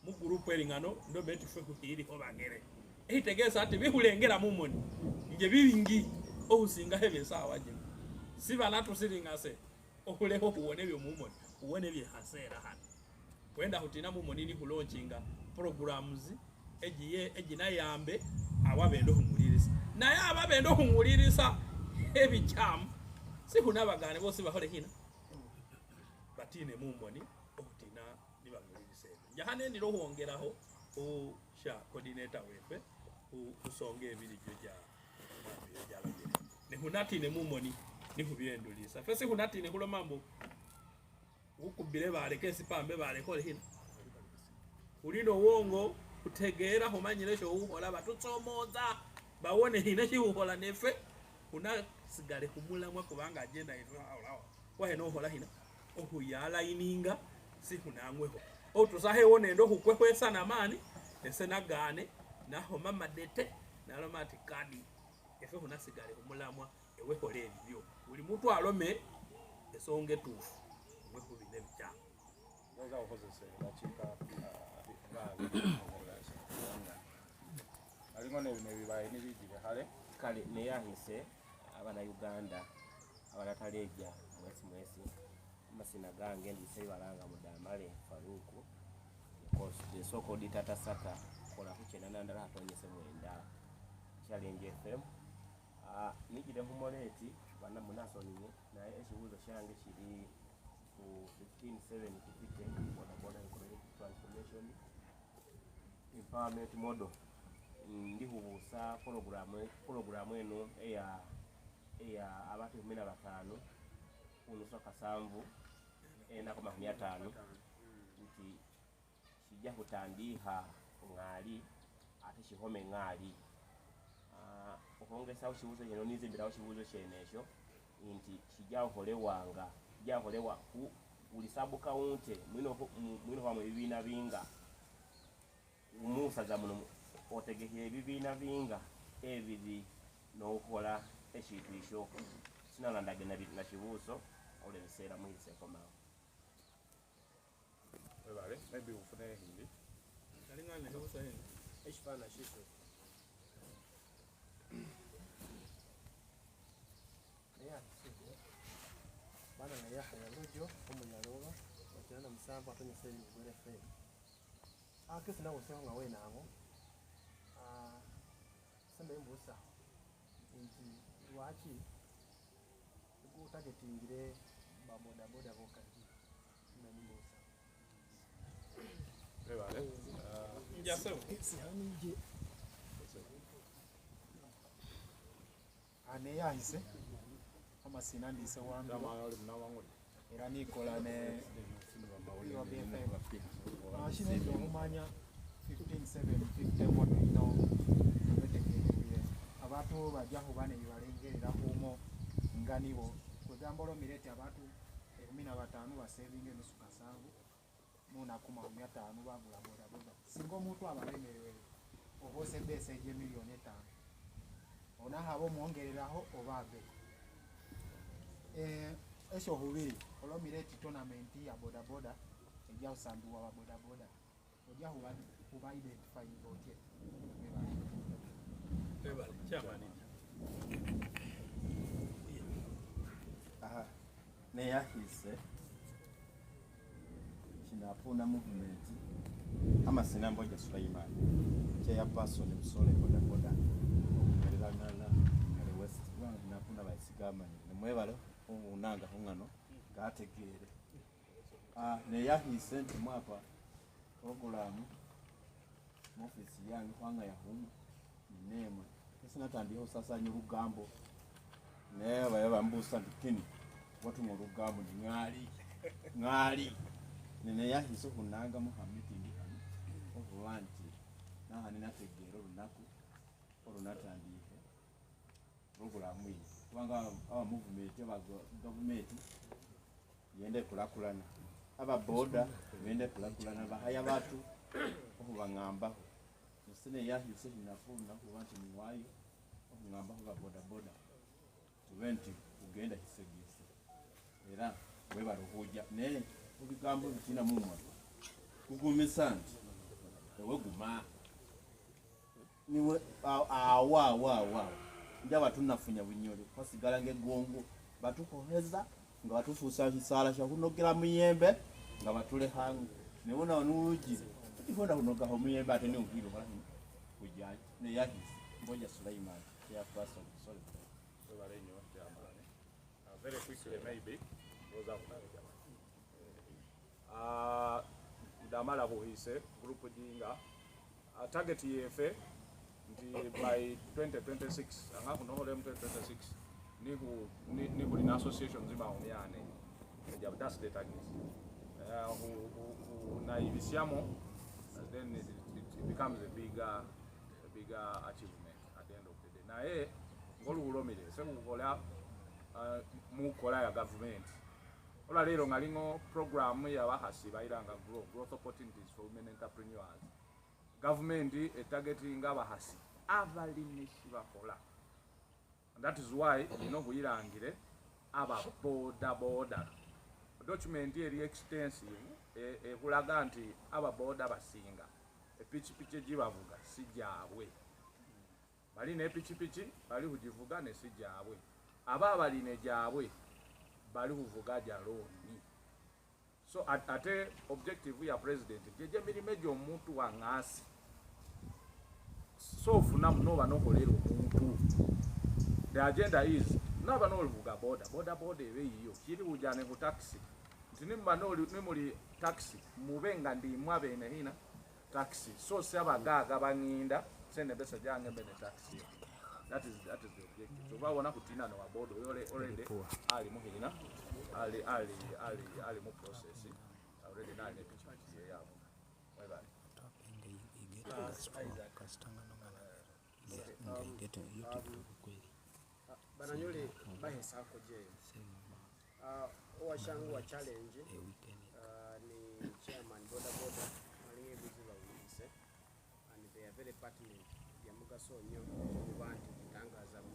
mu group eringano ndo betu fe kuhiri ho bagere ehitegesa ati bihulengera mumoni nje bibingi ohusinga hebe sawa je siba natusiringase okuleho kuone byo mumoni uone bye hasera hano kwenda hutina mumoni ni kulaunchinga programs ejiye ejinayambe awabendo humulirisa naye ababendo humulirisa ebichamu sihunabagane bose bahole hina batine mumoni okutina nibamulirisa njahane ndiro huongeraho o sha coordinator wefe usonge ebiri joja ne hunatine mumoni ni hubyendulisa fese hunatine hulo mambo Ukubire baleke sipambe balekole hino. Ulino wongo kutegeera humanyire sho uhola batutsomoza bawone hina shi uhola nefe una sigale kumulamwa kubanga agenda awo waheno uhola hina ohuyala ininga si hunangweho otusahe wone ndo hukwekwesa na mani ese nagane naho mama dete naloma ati kadi efe hunasigale kumulamwa ewe hole ebyo buli muntu alome esonge tufu mwe kubine bicha Ngoza okozese dakika alingo nebibaye nibijire hale kale neyahise abana Uganda abanataleja mwesi mwesi amasina gange ndise balanga mudamale Faruku the so called Tata Saka kola kuchenana ndala hatonyese mwenda Challenge FM nijire humoleti bana munasonye naye ekibuzo kyange kiri ku 15-7 kipite boda boda economic transformation empowerment model ndihubusa programu eno eya abantu 15 kunusa kasanvu ena kwa 50 nti kijja kutandiha ngali ate kihome ngali okwongesa kibuzo kino nizimbirawo kibuzo kyenesho nti kijja okolewanga kijja okolewa ku buli sub county mwino wa ebibiina binga umusaza muno otegekera ebibiina binga ebiri n'okukola ekintu ekyo sinalandage na kibuuzo olw'ebiseera muyiseekomawo. Webale, maybe ufune hindi. Kalingana kibuuzo hindi. Ekifaananyi kikyo. Bana na Yahya Lujo omunyaloba okirana musanvu atonyesa ebigwere FM. Akesi nawe oseho nga wenango sembe mbusa nti lwaki gutagetingire ba bodaboda bokka mbusa. Webale. Njasewo. Aneyahise amasina ndise wambi era nikola ne UBFM ashinenje okumanya 15-7-51 ino betegeeruye abantu bajja kuba ne bibalengerera humo nga nibo kugamba olomireti abantu 15 basevinga enusu kasanvu munaku 50 bagula bodaboda singa omuntu abalemererwe oba osebesa egy'emiliyoni 5 onahaba omwongereraho oba ave. Esho hubiri olomireti tournament ya bodaboda ejja kusambiwa wa bodaboda ojja kuba identify otye. Webale chairman. Neyahise kinapuna movement amasina mboja Sulaiman chairperson musole bodaboda okumererangana kale West napuna baisigamanye nemwebale unanga hungano gategeere neyahise nti mwapa programu mu office yange kwanga yahumu nemwe esinatandiho sasanya olugambo naye baye bambusa nti kini watuma olugambo ndi ngali ngali neneyahise okunanga mu meeting hano okuba nti nahani nategeera olunaku olunatandiike programu iyi kubanga aba movement aba gavumenti yende kulakulana aba boda bende kulakulana bahaya batu okubang'ambaho nesine yahise hinafuna kuba nti muwayo okung'ambaho ba boda boda tube nti kugenda kisegese era webale okujja naye ebigambo bitina mumwa kugumisa nti ewe guma niwe awa njaba tunafunya bunyoli kwasigala ng'eggongo batukoheza nga batufuusa kisaala kya kunogera muyembe nga batulehanga newona nuugi tifonda kunogaho muyembe ate niuhiro kujja neyahise mboja Sulaiman chairperson sorry. Webale nnyo chairman. Very quickly maybe roza kunabe chairman. Damala kuhise group jinga target yefe nti by 2026 anga kunohole mu 2026 nihu ni association zima omyane. That's the target. Khunayibisiamo, then it becomes a bigger achievement at the end of the day. Naye ng'oluwulomire sekukola mukola ya gavumenti olwaleero nga lingo programu yabakhasi bayiranga growth opportunities for women entrepreneurs. Gavumenti etargetinga abakhasi abalimi shibakhola, and that is why nina okhuyilangile aba boda boda. Document eri extensive, ekulaga nti ababoda basinga epikipiki egibavuga si gyabwe. Balina epikipiki bali kugivuga ne si gyabwe, aba abalina gyabwe bali kuvuga gya loan. So ate objective ya president gyegyo emirimu egy'omuntu waŋŋaasi, so ofuna noba nokolera omuntu. The agenda is noba nolivuga boda boda, boda ebe yiyo, kiri ujane ku taxi nti nimuba nimuli taxi mube nga ndimwe abene hina taxi, so si abagaaga baŋŋinda sende pesa jange mbe ne taxi. That is the objective. So bawona kutina no wabodo yole already ali muhina ali ali ali ali mu process already nali ne pikipiki yabo. Mwebale. Isaac. Bananyole bahesako jeyo owashangu wa challenge ni chairman boda boda alinga ebizibu bawulise, and they are very pertinent, bya mugaso nnyo okuba nti bitangazamu.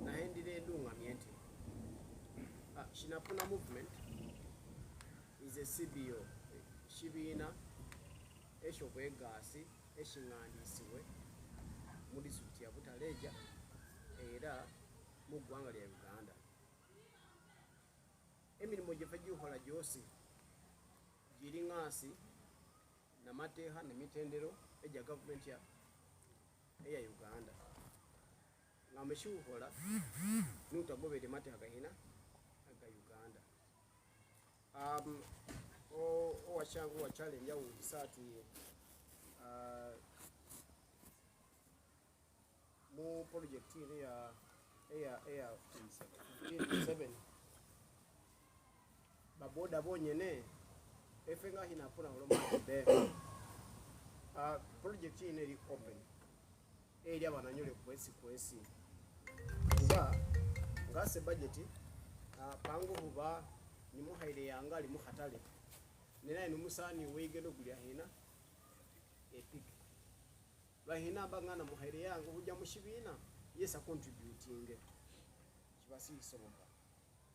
Nahendire endungamye nti Shinapuna movement is a CBO, kibiina ekyobwegaasi ekiŋŋandiisibwe mu disitulikiti ya Butaleja era mu ggwanga lya Uganda. Emirimu gyeffe gikola gyosi giri ŋŋansi namateeka nemitendero egya gavumenti eya Uganda, nga mukikukola nutagobere mateeka gahina aga Uganda. Owashangu wa challenge awulisa ati mu project ino ya 15 baboda bonyene efe nga hinapuna olomade. Project ino eri open eri abananyole kwesi kwesi, kuba ngase budget pangu huba nimuhaire yanga ali mukhatale nenaye numusani weigendo gulya hina epiki bahina bangana muhaire yange kujja mushibina yes contributing kibasi isoboka.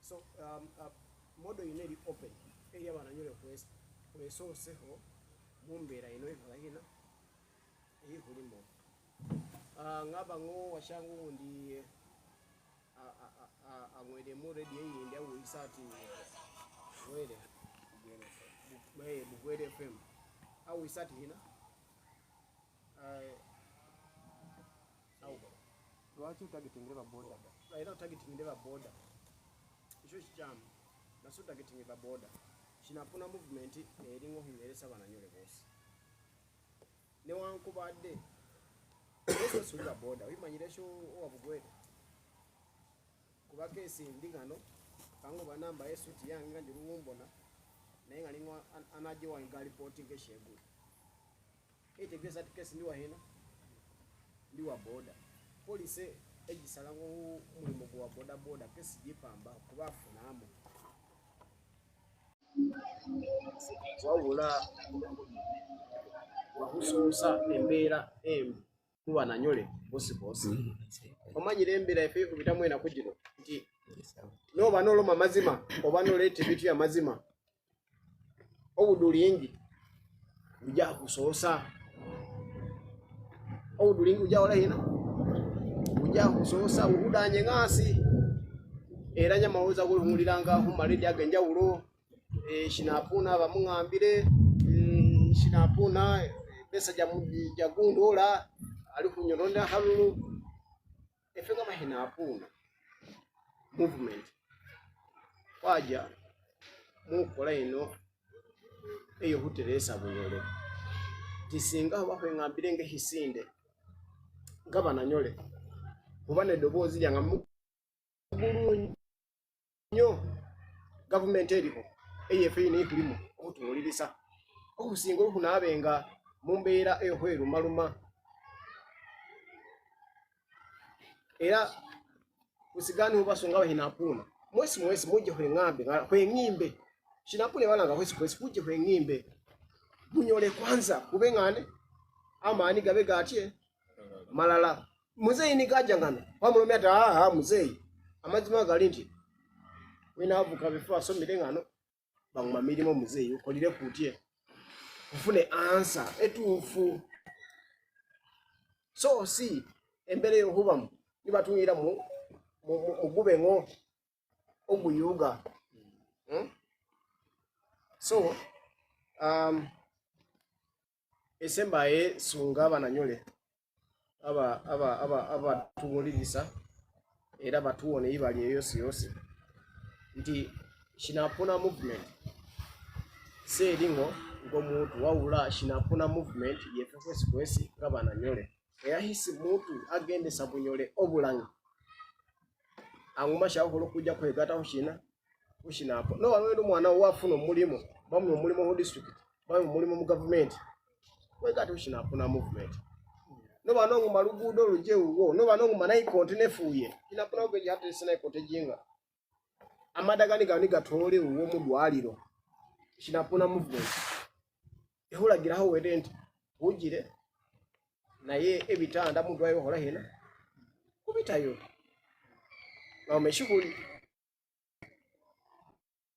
So model ino eri open eri abananyole kwesi kwesoseho mumbeera ino ikola hina eyikulimo. Ngaba ngo washangu ndi angweremu radio eyindi awulisa ati were Bugwere FM awulisa ati hina Lwaki utagetingire baboda? Era utagetingire baboda ekyo kikyamu, naso utagetingire baboda. Kinapuna movement eringa ohunyeresa abananyole boosi newankubadde osuli baboda oyimanyire ekyo owa Bugwere, kuba kesi ndi ngano kango banamba esuti yange nga ndiruwumbona naye nga lingwa anaje wange alipotinga eshegulu etegeeza ati kesi ndiwa hino ndiwa boda polisi egisalango omulimu gwa boda boda kesi gipamba kuba afunamu. Wabula wahususa embeera embi kubananyole bosi bosi omanyire embeera efe ekubitamu enaku gino nti noba noloma mazima oba noleeta ebintu ya mazima obudulingi buja kusoosa, obudulingi buja wala hina buja kusoosa bukudanye ng'asi era nyamawuza gulihumuliranga humaledi ag'enjawulo. Shinapuna bamuŋambire shinapuna pesa jagundula ali kunyononda halulu efe nga mahinapuna movement waja mukola ino eyo huteresa bunyole tisinga bakhwengambire ngehisinde nga bananyole kuba nedoboozi lyanga mugulu nnyo gavumenti eriko. eyefe ine ikulimo okutulirisa okusinga olukunabenga mu mbeera ey'okhwerumaluma era kusigani ubasunga bahinapuna mwesi mwesi muje khweng'ambe khweng'imbe shinapune balanga khwesi kwesi kuje khweng'imbe bunyole kwanza kubeng'ane amani gabe gatye malala muzeyi nikajangana wamulomya ati aha muzeyi amazima gali nti winavuka bifo asomire ng'ano banguma mirimo muzeyi ukolire kutye ufune ansa etuufu so si embere yohubamu nibatumira mu mugubengo oguyuga So esembaye sunga bananyole aba aba aba aba tuwulirisa era batuwone ibali yosi yosi nti shinapuna movement seringo ngomuntu wawula shinapuna movement yefe kwesi kwesi nga bananyole era hisi muntu agende sabunyole obulangi anguma shakolo kujja kwegata hushina hushinapo no wamwe mwana wafuna omulimo bamwe omulimo mu district bamwe omulimo mu government kwegata hushinapuna movement no banongo malugudo luje uwo no banongo manai kontine fuye inapuna ogeje hata sina kote jinga amadagani gani gatole uwo mu dwaliro shinapuna movement ehulagiraho wedenti ujire naye ebitanda mu dwayo hola hina kubitayo na umeshughuli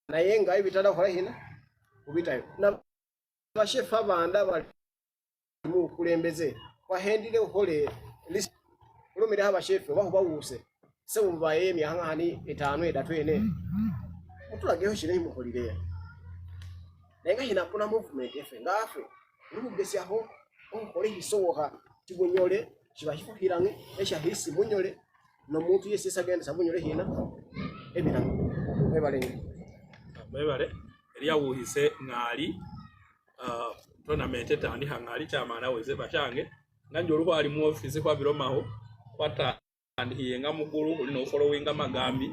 naye nga ebitanda hola hina kubitayo na bashefa banda bali mu kulembeze wahendile uhole list ulumira abashefe baho bawuse se bubaye emyangani etano edatu ene mutulageho shire mukolire naye hina kuna movement efe ngafe lukugesyaho onkole hisowoka tibunyole kibahifuhirange eshahisi munyole no muntu yesi sagenda sabunyole hina ebiranga ebalenge bebale eryawuhise ngali tournament etandika ngali kyamana weze bashange nganje olukwali mu office kwa biromaho kwatandihiye nga mugulu oli no following amagambi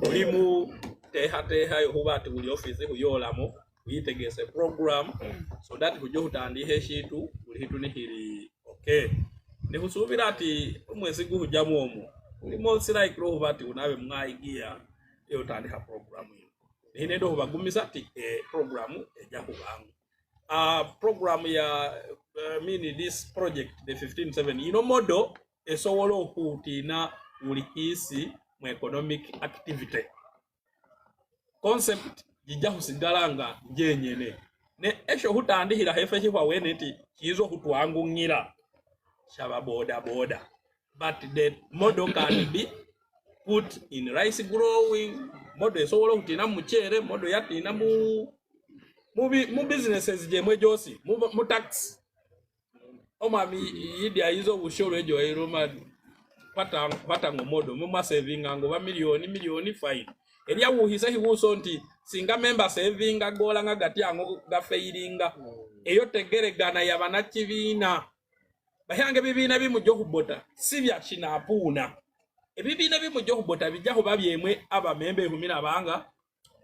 oli mu teha teha yohuba ati buli office kuyolamo uyitegese program so that kujo hutandihe shitu buli hitu nihiri okay nihusubira ati omwezi guhujamu omwo ulimo like rohuba ati unabe mwayigia yotandika program ino nihine hubagumisa ati program eja kubangu program ya mini this project the 15-7 ino modo esobola okutina buli hisi mu economic activity concept jija husigala nga njenyene ne esho hutandihira hefe hihwa wene nti kizo hutwangungira shaba boda boda but the model can be put in rice growing model esobola okutina muchere model yatina mu businesses jemwe josi mu tax omwami yidi ayizo obushoro ejo eroma kwata ngomodo mu saving ngo ba million 5 erya wuhisa hiwuso nti singa member saving agola nga gati ango gafeiringa eyo tegeregana yabana kibiina bahyange bibiina bimujo kubota sibya kinapuna ebibiina bimujo kubota bijja kuba byemwe abamembe 15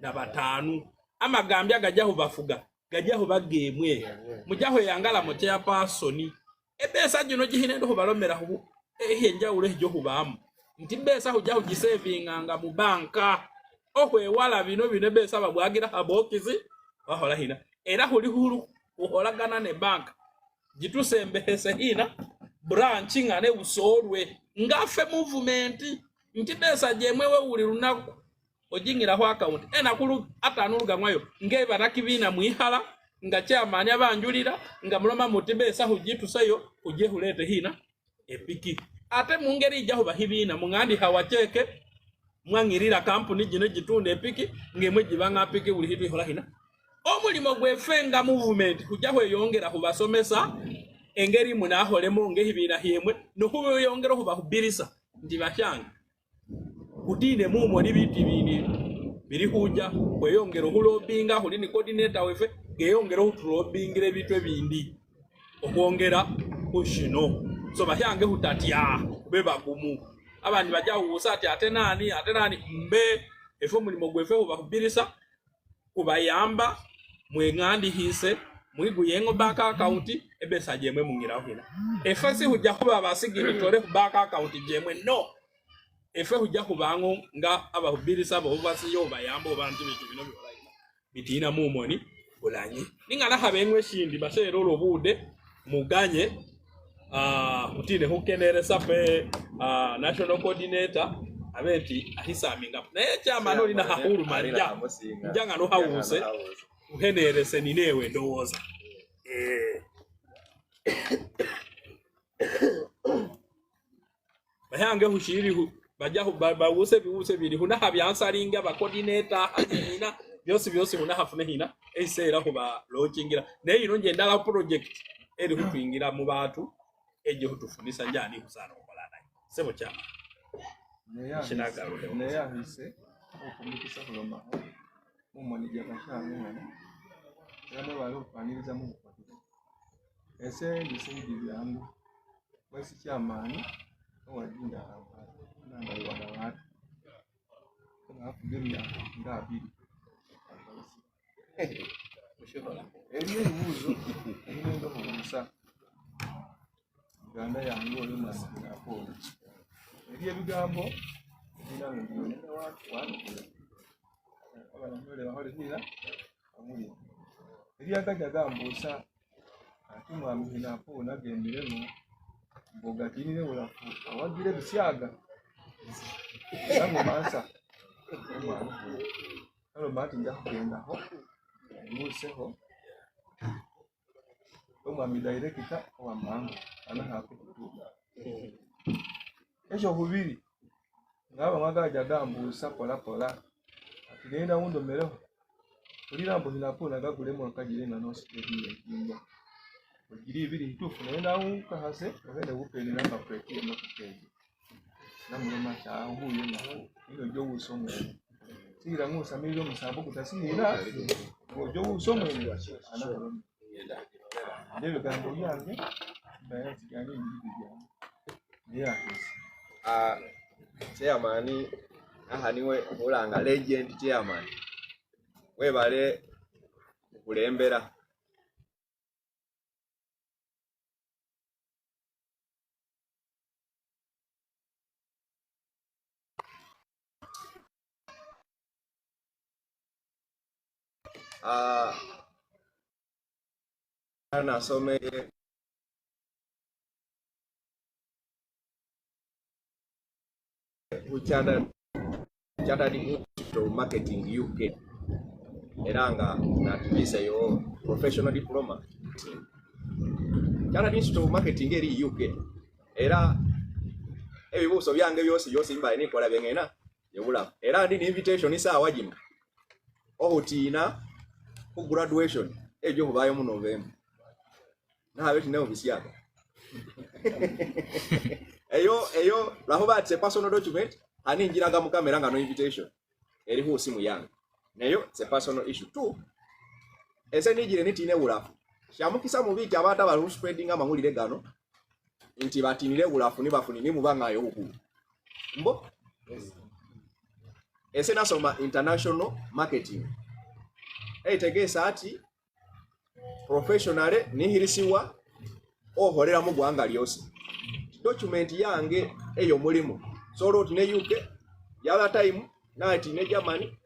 na 5 amagambya gajja kubafuga gajja kubagemwe mujaho yangala mu chairperson ebesa gino gihine ndo kubalomera hu ehenjawulo ejo kubamu nti besa hujja kugisavinganga mu banka okwewala bino bino besa babwagira abokizi bahola hina era huli hulu uholagana ne banka jitusembehese hina branch ngane usolwe ngafe movement nti besa jemwewe uli lunaku ojingira ho account ena kulu atanuruga mwayo ngeba nakibina mwihala nga chairman abanjulira nga muloma mutibesa hujitusayo uje hulete hina epiki ate mungeri ija huba hibina mungandi hawacheke mwangirira kampuni jino jitunde epiki ngemwe jibanga piki buli hitu ihola hina omulimo gwefenga movement kujja kweyongera kubasomesa engeri munaholemo ngehibina hyemwe nokubeyongera kubahubirisa ndi bashanga kutine mumo nibiti bini biri huja kweyongera hulobinga huli ni coordinator wefe ngeyongera hutulobingira ebitu ebindi okwongera kushino so bashange hutatya bebagumu abandi bajja wusa ati ate nani mbe efe omulimo gwefe hubahubirisa Kubayamba mweng'andihise mwiguyengo bank account ebesa jemwe mungiraho hina. Efe si hujja kuba abasigiri tore ku bank account jemwe no. Efe hujja kubango nga abahubirisa abahubasiyo bayamba abantu bitu bino byolayina. Bitina mumoni bulanyi. Ningana habengwe shindi basero lobude muganye utine hukeneresa pe national coordinator abeti ahisaminga. Naye chama no lina hahuru manja. Njanga no hawuse. Uhenerese ninewe ndowooza. Bayange hushiri bajja bawuse biwuse biri hunaha byansalinga ba coordinator hina byosi byosi hunaha fune hina eseera kuba launching naye ino nje ndala project eri hutwingira mu bantu eje hutufunisa njani kusana okola naye sebo chama naye ahise okumukisa kuloma mumoni jakashange ngana era bali okufaniriza mu bukwatire ese ndisaidi byangu mwesi kyamaani owajinda nanga watu ngafugemya nga abiri eriyo ebibuuzo ebinenda okubuusa Uganda yange oli mwasingapooli eriyo ebigambo ebinange wanukula abanamule baholehira amuli eriyo agajja gambuusa ati mwami hinapo nagenderemu mbogatinire bulafu awagira ebisyaga namumansa omwanukula aloma ati nja kugendaho mbuuseho omwami dairekita owamangu anahaku kutuuka ekyo bubiri ngaba magaja gambuusa pola pola ati genda wundomereho ulira mbu hinapo nagagulemu akagire nga nositebiye enjimbo ogiri ibiri ntufu naye nawukahase ogende wupeni namba plate y'emmotoka egyo namuloma kyahuye nako ino gy'owuusa omwene sigira ng'osamirira omusambo gutasiira ng'ogy'owuusa omwene anakuloma n'ebigambo byange mbaye nsiganye ebiyigo byange naye akese Chairman aha niwe hulanga legend chairman webale kulembera nasome Chartered Institute of Marketing UK era nga natumiisa yo professional diploma Chartered Institute of Marketing eri UK era ebibuuso byange byosi byosi mbaye nikola byengena yebula era ndi ni invitation isaawa gino ohutiina ku graduation ejo kubayo mu November nabe tineo bisiaga eyo lahuba it's a personal document ani njiraga mu kamera nga no invitation eri hu simu yange nayo it's a personal issue too ese nijire nitine bulafu shamukisa mubiki abantu abali spreading amawulire gano nti batinire bulafu ni bafuni ni mubangayo huku mbo yes. Ese nasoma international marketing eitegeesa ati professional nihirisiwa oholera mu gwanga lyosi document yange eyo mulimu solo ne UK yala time nati ne Germany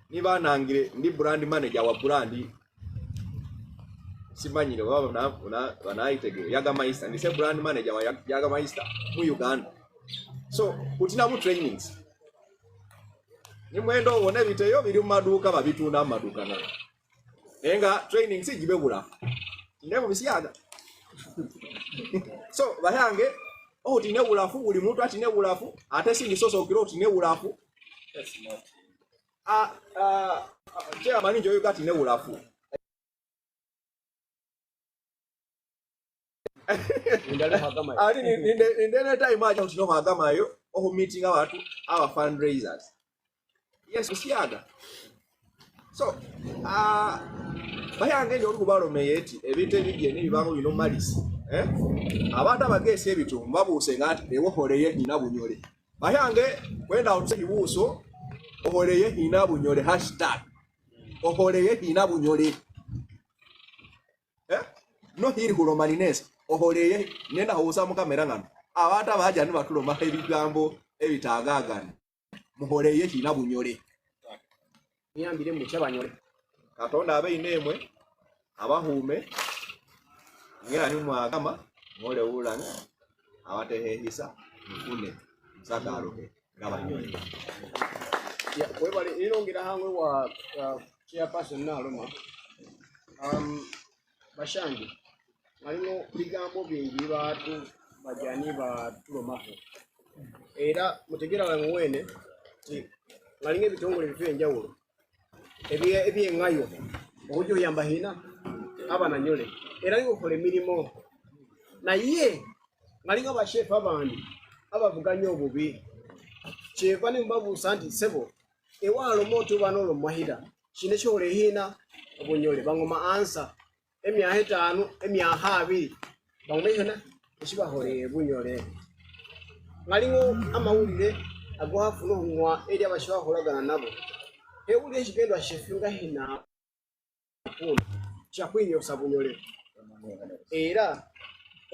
nibanangire ndi brand manager wa brand simanyire baba banaitegere Yagamaista ndi se brand manager wa Yagamaista mu Uganda so kutina mu trainings ni mwendo wona biteyo biri mu maduka babitunda mu maduka nayo enga training si jibe bulafu ndemo bisiyaga so bayange otine bulafu buli muntu atine bulafu ate singi soso okiro otine bulafu chairman njo yuka atine bulafu ali ndele time aja otino magamayo oho meeting abantu our fundraisers yes bisiyaga so bayange njo olukubalomeye eti ebintu ebijje n'ebibango bino malisi abantu abageesa ebitundu babuuse nga nti ewoholeye hina bunyole bayange kwenda otuse ebibuuso oholeye hina bunyole hashtag Oholeye hina bunyole. No hiri hulomaninesa oholeye nenda husa mukamera ngano abantu abaja nibatuloma ebigambo ebitagagana muholeye hina bunyole nyambire mukyabanyole Katonda abe inemwe abahume ngera ni mwagama ngole ulanga abatehehisa mufune msakaruke ngabanyole. Ya kwebale inongera hangwe wa chairperson naloma bashangi alino bigambo bingi batu bajani batulomaho era mutegera wene ti ngalinga ebitongole ebyenjawulo ebyengayo okujja oyamba hina abananyole era nikokola emirimu naye ngalinga bashefu abandi abavuganya obubi kyeva ne mbabuusa nti ssebo ewaloma otuba n'olomwahira kino ekyola hina obunyole bangoma ansa emyaha 5 emyaha 2 bangoma hina ekibahole bunyole ngalingo amawulire agwafuna okunywa eri abashabakolagana nabo ewulire ekigendwa shefu nga hina kyakwinyosa bunyole era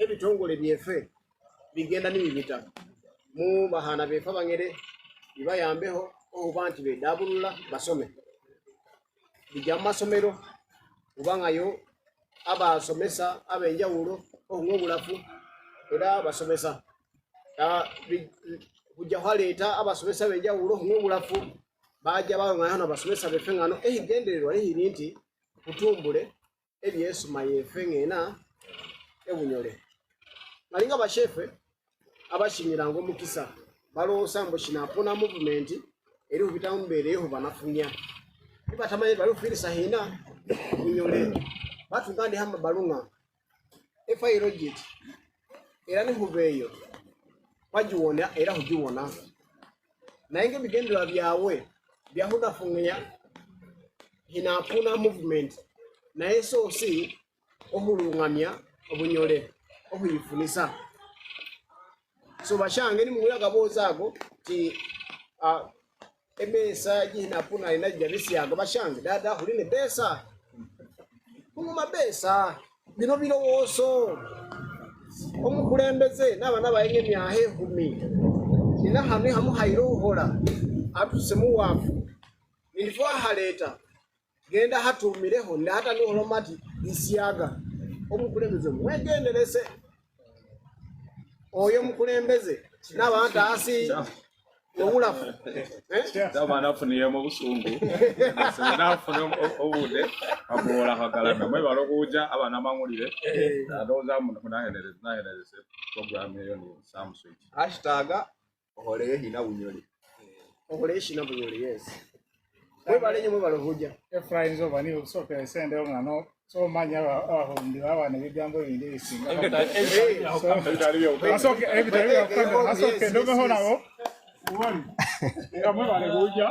ebitongole byefe bigenda n'ibibita mu bahana befe abangere bibayambeho okuba nti bedabulula basome bijja mu masomero kubangayo abasomesa abenjawulo okunywa obulafu era basomesa kujja kwaleeta abasomesa abenjawulo okunywa obulafu bajja balongana abasomesa befe ngano ehigendererwa lihiri nti kutumbule ebyesoma yefe ng'ena ebunyole ngalinga bashefe abashinyiranga omukisa balowooza mbu kinapona movement eri kubita mumbeereho banafunya nibatamanyi bali kufiirisa hina bunyole batugandi hama balunga efairogit era nihubeeyo bagiwona era hugiwona naye ng'ebigendererwa byawe byahunafunya hinapuna movement naye so si ohulungamya obunyole ohuyifunisa so bashange nimuwulira akaboozi ako ti ebeesa gihinapuna inajja bisyaga bashange dada huline beesa kunguma beesa bino birowooso omukulembeze n'abaana bayenga emyaha 10 nina hamwe hamuhaire ohuhola atuse muwafu nifo ahaleeta genda hatumireho ndahata niholoma ati isyaga omukulembeze mwegenderese oyo mukulembeze n'abantu asi obulafu nafuniyemu obusungu nafune obude agola kagalana mwebala okuja abaana mangulire ndowooza munahenereze program eyo ni Sam Switch hashtag oholeye hina bunyole oholeye hina bunyole. Yes mwebale nnyo mwebale okuja Efraim zoba ni okusooka esente ngano so manya abahundi babana ebigambo ebindi ebisinga asooke ndomeho nabo ubone nga mwebale kuja.